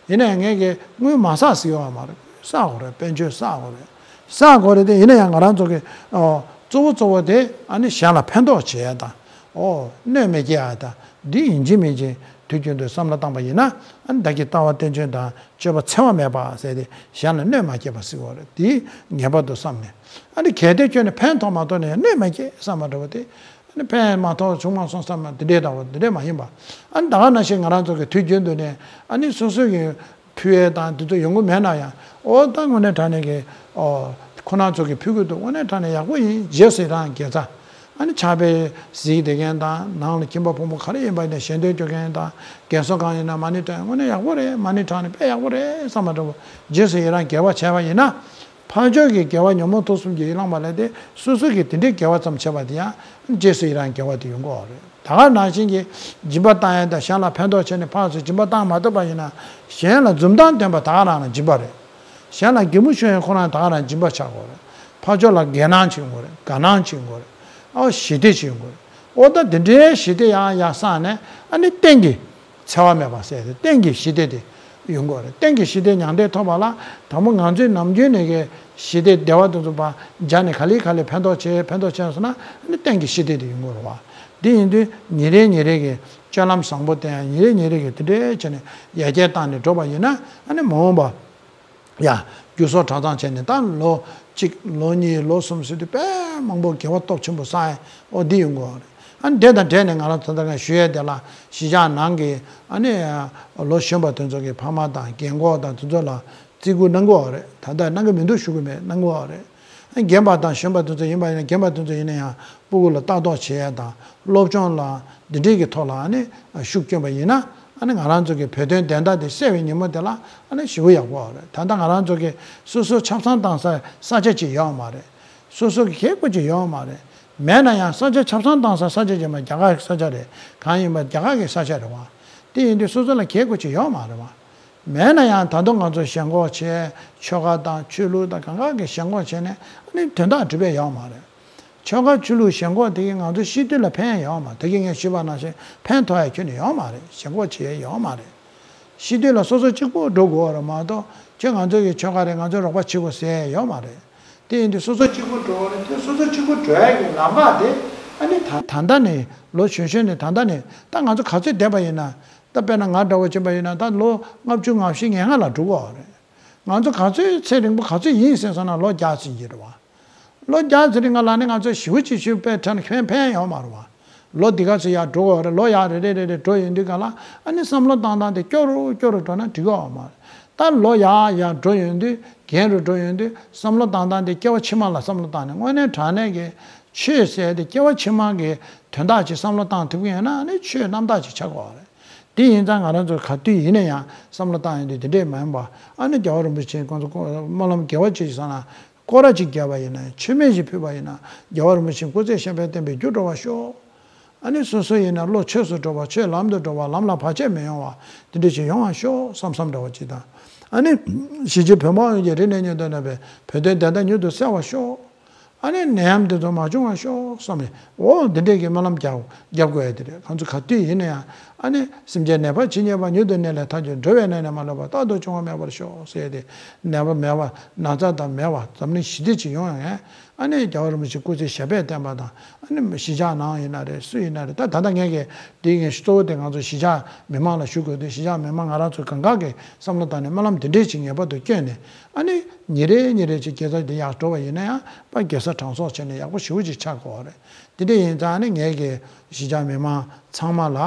ཡིན་ནའི་ངས་ཀྱི་དངུལ་མ་བསགས་ཟེར་ཡོད་པ་མ་རེད། བསགས་དགོས་རེད། དཔལ་འབྱོར་བསགས་དགོས་རེད། བསགས་དགོས་རེད་དེ་ཡིན་ན་ཡང་ང་རང་ཚོ་གི་ཨོ་གཙོ་བོ་གཙོ་བོ་དེ་ཨ་ནི་གཞན་ལ་ཕན་ཐོགས་བྱེད་ཡ་དང་ཨོ་གནོད་མི་སྐྱེལ་ཡ་དང་འདི་ཡིན་གཅིག་མིན་གཅིག་དུས་རྒྱུན་དུ་བསམ་བློ་བཏང་པ་ཡིན་ན་ཨ་ནི་བདག་གི་ལྟ་བ་བསྟན་བཅོས་དང་སྤྱོད་པ་འཚེ་བ་མེད་པ་ཟེར་ཏེ་གཞན་ལ་གནོད་མ་སྐྱེལ་བ་ཟེར་བ་རེད། དེ་ངེས་པར་དུ་བསམ་ནས་ཨ་ནི་གལ་ཏེ་ཁྱོན་ནས་ཕན་ཐོགས་མ་ཐོགས་ནས་གནོད་མ་སྐྱེལ་བསམ་པ་འདྲ་བོ་དེ། ཨ་ནི་ཕན་མ་ཐོགས་བྱུང་མ་སོང་བསམ་ན་འདི་འདྲའི་འདྲ་བོ་འདི་འདྲའི་མ་ཡིན་པ། ཨ་ནི་ད་ག་ནང་བཞིན་ང་རང་ཚོ་གི་དུས་རྒྱུན་དུ་ནས་ཨ་ནི་སོ་སོ་གི་ཕུལ་ཡས་དང་དེ་ཚོ་ཡོང་གི་མེད་ན་ཡང་ཨོ་ད་དངོས་གནས་དྲང་གནས་ཀྱི་ཨོ་ཁོ་རང་ཚོ་གི་ཕུལ་གི་འདུག་དངོས་གནས་དྲང་གནས་ཡག་པོ་ཡིན། རྗེས་སུ་ཡི་རང་དགེ་རྩ། ཨ་ནི་ཕྱག་དཔེ་གཟིགས་བསྡད་མཁན་དང་ནང་ལ་ཁྱིམ་པ་ཕོ་མོ་ག་རེ་ཡིན་པ་ཡིན་ན་ཞལ་འདོན་སྐྱོར་མཁན་དང་རྒན་གསོ་ཁང་ཡིན་ན་མ་ཎི་བགྲང་དངོས་གནས་ཡག་པོ་རེད། མ་ཎི་བགྲང་ནས་དཔེ་ཡག་པོ་རེད་བསམ་པ་འདྲ་བོ་རྗེས་སུ་ཡི་རང་དགེ་བ་བྱས་པ་ཡིན་ན། ཕར་ཕྱོགས་ཀྱི་དགེ་བ་ཉོན་མོངས་དུག་གསུམ་གྱིས་ཡི་བླངས་པ་ལས་ཏེ་སོ་སོ་གིས་དེ་འདྲའི་དགེ་བ་ཙམ་བྱས་པ་དེ་ཡང་རྗེས་སུ་ཡི་རང་དགེ་བ་དེ་ཡོང་གི་ཡོད་རེད། ད་ག་ནང་བཞིན་གྱི་སྦྱིན་པ་བཏང་ཡས་དང་གཞན་ལ་ཕན་ཐོགས་བྱས་ནས་ཕར་ཚུར་སྦྱིན་པ་བཏང་མ་ཐུབ་པ་ཡིན་ན་གཞན་ལ་འཛུམ་མདངས་སྟོན་པ་ད་ག་རང་ལ་སྦྱིན་པ་རེད། གཞན་ལ་གད་མོ་ཤོར་ཡས་ཁོ་རང་ད་ག་རང་སྦྱིན་པ་ཆགས་དགོས་རེད། ཕར་ཕྱོགས་ལ་དགེ་སྣང་བྱེད་དགོས་རེད། དགའ་སྣང་བྱེད་དགོས་རེད། ཨ་ཞི་བདེ་བྱེད་དགོས་རེད། ཨོ་ད་དེ་འདྲའི་ཞི་བདེ་ཡང་ཡར་བསགས་ནས་ཨ་ནི་གཏན་གྱི་འཚེ་བ་མེད་པ་ཟེར་ཏེ་གཏན་གྱི་ཞི་བདེ་དེ་ཡོང་གི་ཡོད་རེད། གཏན་གྱི་ཞི་བདེ་མྱང་འདས་ཐོབ་པ་ལ་དང་པོ་ང་ཚོས་ནམ་རྒྱུན་ནས་ཀྱི་ཞི་བདེ་བདེ་བ་དེ་ཚོ་པ་སྦྱར་ནས་ག་ལེ་ག་ལེ་ཕན་ཐོགས་བྱེད་ཕན་ཐོགས་བྱས་སོང་ན་ཨ་ནི་གཏན་གྱི་ཞི་བདེ་དེ་ཡོང་གི་ཡོད་རེད་བ། འདི་ཡིན་དུས་ཉིན་རེ་ཉིན་རེ་གི་སྤྱོད་ལམ་བཟང་པོ་བསྟེན་ཡ་ཉིན་རེ་ཉིན་རེ་གི་དེ་འདྲའི་བྱས་ནས་ཡར་རྒྱས་བཏང་ནས་འགྲོ་བ་ཡིན་ན་ཨ་ནི་མ་འོངས་པ། ཡ། རྒྱུ་ཟོག་གྲངས་ཚང་བྱས་ནས་ད་ལོ་གཅིག་ལོ་གཉིས་ལོ་གསུམ་ཟེར་དུས་དཔེ་མང་པོ་དགེ་བ་སྟོབས་ཆེན་པོ་བསགས་ཡས་ཨོ་འདི་ཡོང་གི་ཡོད་རེད། ཨ་ནི་དེ་དང་འབྲེལ་ནས་ང་རང་ད་ལྟ་ང་ཞུ་ཡས་དེ་ལ་གཞིས་ཆགས་ནང་གི་ཨ་ནི་ལོ་གཞོན་པ་དེ་ཚོ་གི་ཕ་མ་དང་རྒན་འཁོགས་དང་དེ་ཚོ་ལ་བརྩི་བཀུར་གནང་གི་ཡོད་རེད། ད་ལྟ་གནང་གི་མི་འདུག་ཞུ་གི་མེད། གནང་གི་ཡོད་རེད། རྒན་པ་དང་གཞོན་པ་དེ་ཚོ་ཡིན་པ་ཡིན་ན་རྒན་པ་དེ་ཚོ་ཡིན་ན་ཡང་སྤུ་གུ་ལ་ལྟ་རྟོག་བྱེད་ཡ་དང་སློབ་སྦྱོང་ལ་འདི་འདྲའི་གི་ཐོག་ལ་ཨ་ནི་ཤུགས་བསྐྱོན་པ་ཡིན་ན་ཨ་ནི་ང་རང་ཚོ་གི་བོད་དོན་བདེན་མཐའ་དེ་གསལ་བའི་ཉིན་མོ་དེ་ལ་ཨ་ནི་ཞེ་པོ་ཡག་པོ་རེད། ད་ལྟ་ང་རང་ཚོ་གི་སོ་སོ་ཆབ་གསང་བཏང་ས་ས་ཆ་ཅིག་ཡོད་མ་རེད། སོ་སོ་གི་གལ་དགོས་ཅིག་ཡོད་མ་རེད། མེད་ན་ཡང་ས་ཆ་ཆབ་གསང་བཏང་ས་ས་ཆ་ཅིག་མ་རྒྱ་གར་གྱི་ས་ཆ་རེད། གང་ཡིན་པ་རྒྱ་གར་གྱི་ས་ཆ་རེད་བ། དེ་ཡིན་དུས་སོ་སོ་ལ་གལ་དགོས་ཅིག་ཡོད་མ་རེད་བ། མེད་ན་ཡང་ད་དུང་ང་ཚོ་ཞེན་ཁོག་བྱས་ཆོལ་ཁ་དང་ཆོས་ལུགས་དང་གང་ག་གི་ཞེན་ཁོག་བྱས་ནས་ཨ་ནི་དོན་དག་འགྲུབ་པ་ཡོད་མ་རེད། ཆོལ་ཁ་ཆོས་ལུགས་ཞེན་ཁོག་དེ་གིས་ང་ཚོ་སྤྱི་འཐུས་ལ་ཕན་ཡོད་མ་རེད། དེ་གིས་ངས་ཞུས་པ་ནང་བཞིན་ཕན་ཐོགས་ཡ་ཁྱོན་ནས་ཡོད་མ་རེད། ཞེན་ཁོག་བྱེད་ཡ་ཡོད་མ་རེད། སྤྱི་འཐུས་ལ་སོ་སོ་གཅིག་པུ་འགྲོ་དགོས་པ་རེད་མ་གཏོགས་ཁྱོད་ང་ཚོ་གི་ཆོལ་ཁ་རེད་ང་ཚོས་རོགས་པ་བྱེད་དགོས་ཟེར་ཡ་ཡོད་མ་རེད། དེ་ཡིན་དུས་སོ་སོ་གཅིག་པུ་འགྲོ་བ་རེད། དེ་སོ་སོ་གཅིག་པུ་འགྲོ་ཡ་གི་ལམ་ཁ་དེ་ཨ་ནི་ད་ད་ལྟ་ནས་ལོ་གཞོན་གཞོན་ནས་ད་ལྟ་ནས་ད་ང་ཚོ་ག་ཚོད་བསྡད་པ་ཡིན་ན་ད་དཔེར་ན་ང་འདྲ་བོ་བྱས་པ་ཡིན་ན་ད་ལོ་ལྔ་བཅུ་ང་བཞི་ང་ལྔ་ལ་འགྲོ་གི་ཡོད་རེད། ང་ཚོ་ག་ཚོད་ཚེ་རིང་པོ་ག་ཚོད་ཡིན་ཟེར་སོང་ན་ལོ་བརྒྱ་ཙམ་ཡིན་རེད་བ། ལོ་བརྒྱ་ཙམ་རིང་ག་ལ་ནི་ང་ཚོ་ཞེ་པོ་ཅིག་ཤུགས་དཔེ་ཁྲལ་ཕན་ཕན་ཡོད་མ་རེད་བ། ལོ་འདི་ག་ཚོད་ཡར་འགྲོ་དགོས་རེད། ལོ་ཡར་རེ་རེ་རེ་རེ་འགྲོ་ཡོང་དུས་ག་ལ་ཨ་ནི་བསམ་བློ་བཏང་སྟངས་དེ་སྐྱོ་རུ་སྐྱོ་རུ་འགྲོ་ན་འགྲིག་གི་ཡོད་མ་རེད། ད་ལོ་ཡར་ཡར་འགྲོ་ཡོང་དུས་རྒན་རུ་འགྲོ་ཡོང་དུས་བསམ་བློ་བཏང་སྟངས་དེ་སྐྱེ་བ་ཕྱི་མ་ལ་བསམ་བློ་བཏང་ནས་དངོས་གནས་དྲང་གནས་ཀྱི་ཆོས་ཟེར་དེ་སྐྱེ་བ་ཕྱི་མ་གི་དོན་དག་ཅིག་བསམ་བློ་བཏང་ཐུབ་ཀྱི་ཡོད་ན་ཨ་ནི་ཆོས་རྣམ་དག་ཅིག་ཆགས་ཀྱི་ཡོད་རེད། དེ་ཡིན་ཙང་ང་རང་ཚོ་ག་དུས་ཡིན་ན་ཡང་བསམ་བློ་བཏང་ཡོང་དུས་དེ་འདྲས་མ་ཡིན་པ་ཨ་ནི་རྒྱལ་བ་རིན་པོ་ཆེ་ཁོང་ཚོ་སྨོན་ལམ་དགེ་བ་ཅིག་བསགས་ན་སྐོར་ར་ཅིག་བརྒྱབ་པ་ཡིན་ན་མཆོད་མེ་ཞིག་ཕུལ་བ་ཡིན་ན་རྒྱལ་བ་རིན་པོ་ཆེ་སྐུ་ཚེ་ཞབས་པད་བརྟན་པའི་རྒྱུ་འགྲོ་བར་ཤོག་ཨ་ནི་སོ་སོ་ཡིན་ན་བློ་ཆོས་སུ་འགྲོ་བ་ཆོས་ལམ་དུ་འགྲོ་བ་ལམ་ལ་བར་ཆད་མི་ཡོང་བ་དེ་འདྲ་ཞིག་ཡོང་བར་ཤོག་བསམ་བསམ་འདྲ་བ་ཅིག་དང་། ཨ་ནི་གཞིས་བྱེས་བོད་འབངས་ཡོངས་ཀྱི་རིག་གནས་སྙིང་དོན་ནང་པའི་བོད་དོན་བདེན་མཐའ་མྱུར་དུ་གསལ་བར་ཤོག་ཨ་ནི་ནད་ཡམས་དེ་ཚོ་མ་བྱུང་བར་ཤོག་བསམ་ནས་འོ་འདི་འདྲས་ཀྱི་སྨོན་ལམ་རྒྱབ་རྒྱབ་དགོས་ཡ་དེ་རེད། ང་ཚོ་ག་དུས་ཡིན་ན་ཡང་ཨ་ནི་སེམས་ཅན་ནད་པ་ཇི་སྙེད་པ། མྱུར་དུ་ནད་ལས་ཐར་གྱུར། འགྲོ་བའི་ནད་ནི་མ་ལུས་པ། རྟག་ཏུ་འབྱུང་བ་མེད་པར་ཤོག་ཟེར་ཏེ་ནད་པ་མེད་པ་ན་ཚ་དང་མེད་པ་འཛམ་གླིང་ཞི་བདེ་ཅིག་ཡོང་ཡ་ངས་ཨ་ནི་རྒྱལ་བ་རིན་པོ་ཆེ་སྐུ་ཚེ་ཞབས་པད་བརྟན་པ་དང་ཨ་ནི་གཞིས་ཆགས་ནང་ཡིན་ན་རེད། སུ་ཡིན་ན་རེད། ད་ད་ལྟ་ངས་ཀྱི་འདི་ངས་གཙོ་བོ་དེ་ང་ཚོ་གཞིས་ཆགས་མི་མང་ལ་ཞུ་དགོས་དུས་གཞིས་ཆགས་མི་མང་ང་རང་ཚོ་གང་ག་གི་བསམ་བློ་བཏང་ནས་སྨོན་ལམ་འདི་འདྲས་ཅིག་ངེས་པར་དུ་བསྐྱོན་ནས་ཨ་ནི་ཉིན་རེ་ཉིན་རེ་ཅིག་དགེ་རྩ་འདི་ཡག་འགྲོ་བ་ཡིན་ན་ཡང་ཕར་དགེ་རྩ་གྲངས་གསོག་བྱས་ནས་ཡག་པོ་ཞེ་པོ་ཅིག་ཆགས་དགོས་པ་རེད། དེ་འདྲས་ཡིན་ཙང་ཨ་ནི་ངས་ཀྱི་གཞིས་ཆགས་མི་མང་ཚང་མ་ལ་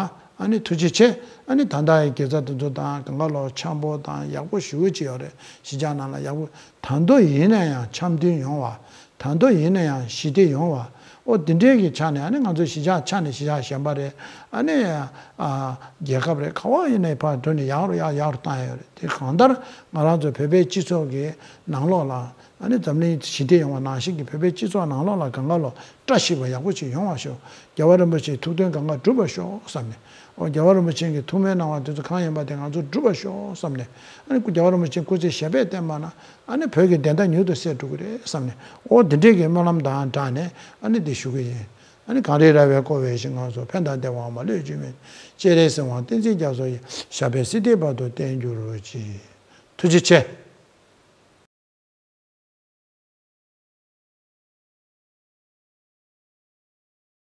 ཨ་ནི་ཐུགས་རྗེ་ཆེ། ཨ་ནི་ད་ལྟ་ཡི་དགེ་རྩ་དེ་ཚོ་དང་གང་ག་ལོ་འཆམ་པོ་དང་ཡག་པོ་ཞེ་པོ་ཅིག་ཡོད་རེད། གཞིས་ཆགས་ནང་ལ་ཡག་པོ་ད་དུང་ཡིན་ན་ཡང་འཆམ་མཐུན་ཡོང་བ། ད་དུང་ཡིན་ན་ཡང་ཞི་བདེ་ཡོང་བ། ཨོ་དེ་འདྲའི་གི་ཆ་ནས་ཨ་ནི་ང་ཚོ་གཞིས་ཆགས་ཆ་ནས་གཞིས་ཆགས་གཞན་པ་རེད། ཨ་ནི་ཨ་རྒྱལ་ཁབ་རེད། ག་བ་ཡིན་ནའི་ཕར་འགྲོ་ནས་ཡག་རུ་ཡག་ཡག་རུ་བཏང་ཡ་ཡོད་རེད། དེ་གང་ལྟར་ང་རང་ཚོ་བོད་པའི་སྤྱི་ཚོགས་ཀྱི་ནང་ལོགས་ལ་ཨ་ནི་འཛམ་གླིང་ཞི་བདེ་ཡོང་བ་ནང་བཞིན་གྱི་བོད་པའི་སྤྱི་ཚོགས་ནང་ལོགས་ལ་གང་ག་ལོ་བཀྲ་ཤིས་པ་ཡག་པོ་ཅིག་ཡོང་བ་ཤོག་རྒྱལ་བ་རིན་པོ་ཆེའི་ཐུགས་དོན་གང་ག་འགྲུབ་པ་ཤོག་བསམ་ནས། ཨོ་རྒྱལ་བ་རིན་པོ་ཆེ་གི་ཐུགས་སྨོན་གནང་བ་དེ་ཚོ་གང་ཡིན་པ་དེ་ང་ཚོ་འགྲུབ་པ་ཤོག་བསམ་ནས། ཨ་ནི་སྐུ་རྒྱལ་བ་རིན་པོ་ཆེ་སྐུ་ཚེ་ཞབས་པད་བརྟན་པ་ན་ཨ་ནི་བོད་ཀྱི་བདེན་མཐའ་མྱུར་དུ་གསལ་འགྲོ་གི་རེད་བསམ་ནས། ཨོ་དེ་འདྲས་ཀྱི་སྨོན་ལམ་དང་སྦྲགས་ནས་ཨ་ནི་འདི་ཞུ་གི་ཡིན། ཨ་ནི་གངས་རི་ར་བས་བསྐོར་བའི་ཞིང་ཁམས་སུ། ཕན་དང་བདེ་བའང་མ་ལུས་འབྱུང་བའི་སྤྱན་རས་གཟིགས་དབང་བསྟན་འཛིན་རྒྱ་མཚོ་ཡི། ཞབས་པད་སྲིད་མཐའི་བར་དུ་བརྟན་གྱུར་ཅིག་ཐུགས་རྗེ་ཆེ།